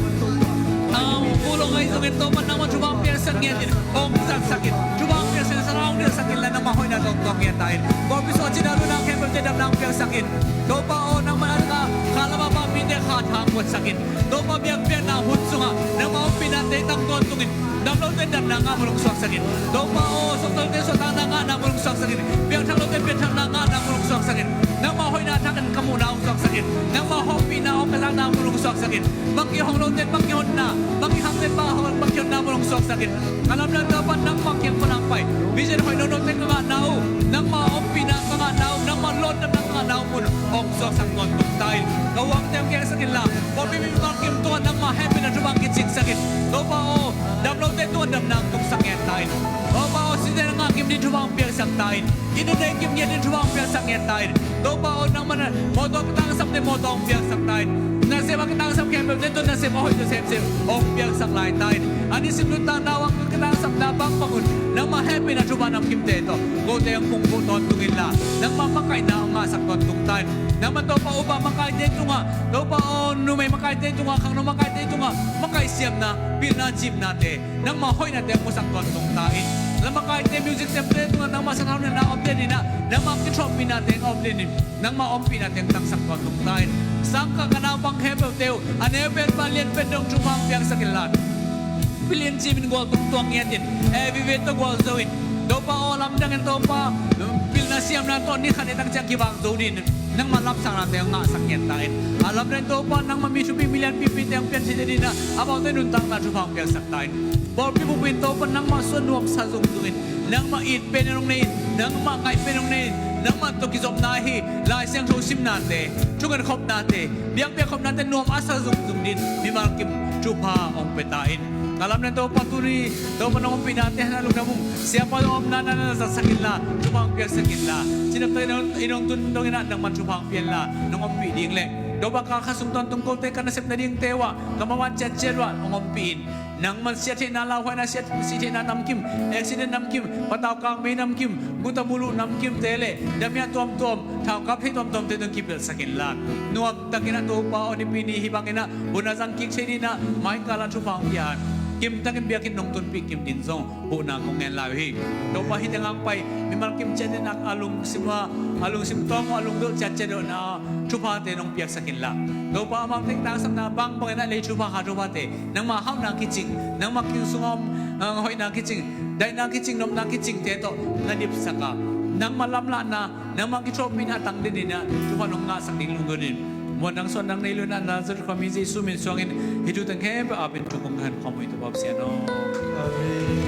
um, pulong ahi zongin Topa nangman thupha hong piaksak ngiat in, hong zatsak in, thupha hong piaksak in, sathau hong delsak in la, nangmah hoihna tawh hong tuak ngiat ta in. Pawlpi sung a cina luna khempeuhte damna hong piaksak in. Topa aw nangman a dingin kha lam a pamite kha tha hong kuatsak in. Topa biakpiakna hun sungah nangmah ompihnate tang tawntungin, damlote damna ngah mun hong suaksak in. Topa aw suaktalte suahtakna ngahna mun hong suaksak in. Piangthaklote piangthakna ngahna mun hong suaksak in. Nangmah hoihna thakin ka muhna hong suaksak in. Nangmah hong ompihna hong ka zakna mun hong suaksak in. Bang kihong lote bang kihonna, bang kikhakte bang hong, bang kihonna mun hong suaksak in. A lamdang Topa nangmah kiang pan hong pai vision hoih nonote ka ngahna uh, nangmah ompihna ka ngahna uh, nangmah lawpdamna ka ngahna uh mun hong suaksak tawntung ta in. Ka uangte hong kengsak in la, pawlpi mimal kim tungah nangmah hehpihna thupha hong kicingsak in. Topa aw damlote tungah damna hong tungsak ngiat ta in. Topa aw sitna ngah kim ding thupha hong piaksak ta in. Inn a nei kim ngiat ding thupha hong piaksak ngiat ta in. Topa aw nangman a mawtaw kitangsapte mawtaw hong piaksak ta in. Nasep a kitangsap khempeuhte tawh nasep a hoihte semsem hong piaksak lai ta in. A nisim nuntakna uh a kitangsapna bangbang un nangmah hehpihna thupha namkimte tawh kote hong kungkhuh tawntung in la, nangmah makaihna hong ngahsak tawntung ta in. Nangmah Topa upa makaite tungah, Topa aw numei makaite tungah, khangno makaite tungah makaih siamna, pilna, cimnate, nangmah hoihnate hong musak tawntung ta in. La makaite music temte tungah nangmah sathau natna om den in ah, nangmah kithuahpihnate hong om den in, nangmah ompihnate hong tangsak tawntung ta in. Sangkah ka naupang khempeuhte uh a neu pen pa lian pen dong thupha hong piaksak in la, pil in cim in gual tungtuang ngiat in, eh vive tawh gual zo in. Topa aw lamdang in Topa pilna siamna tawh ni khat ni tak ciang kivak zo ding in nangmah lamsaknate hong ngahsak ngiat ta in. A lamdang in Topa nangmah mi thupi mi lianpipite hong pian thei ding in ah, amaute nuntakna thupha hong piaksak ta in. Pawlpi bup in Topa nangmah suan nuamsa zungzung in, nangmah it pen in hong nei in, nangmah ngaih pen in hong nei in, nangmah tawh kizopna hi Lai Siangtho simnate, thungetkhopnate, biakpiakkhopnate nuam a sa zungzung ding in mimal kim thupha hong pia ta in. A lamdang in Topa tuni Topa nong ompihnate hang a lungdam ung. Siapa omna na na zatsak in la, thupha hong piaksak in la, cinaptak in hong tun dong in ah nangman thupha hong pia in la, nong ompih ding le Topa ka kha sung tawntung kote ka nasep nadingte uh ah, ka maban ciatciat uh ah hong ompih in. Nangman siatheihna lauhuaina, siatheihna namkim, accident namkim, patau kangmei namkim, guta buluh namkimte le damiah tuamtuam, thaukap thei tuamtuamte tawh kipelhsak in la, nuamtakin a Topa aw nipi ni hih bangin ah hun a zang kik thei ding in ah, maikal ah thupha hong pia in, kimtakin biakinn nong tunpih kim ding zong huhna kong ngen lai uh hi. Topa hih tengah hong pai mimal kim ciat in ah a lungsim uh a, a lungsim tawng uh a, lungdulh ciatciat uh na thuphate nong piaksak in la, Topa amaute kitangsapna bangbangin ah lei thupha kha thuphate, nangmah hauhna kicing, nangmah kiang sungah om, ah, hoihna kicing, daihna kicing, nopna kicingte tawh na dipsak a, nangmah lamlahna, nangmah kithuahpihna tang den in ah thupha nong ngahsak ding lungdon in, muan nang suan nang nei lo in ah, Nazareth khua mi Jesu min suangin hih thu teng khempeuh a pen thu kong khen khawm uh hi, Topa Pasian aw. Amen.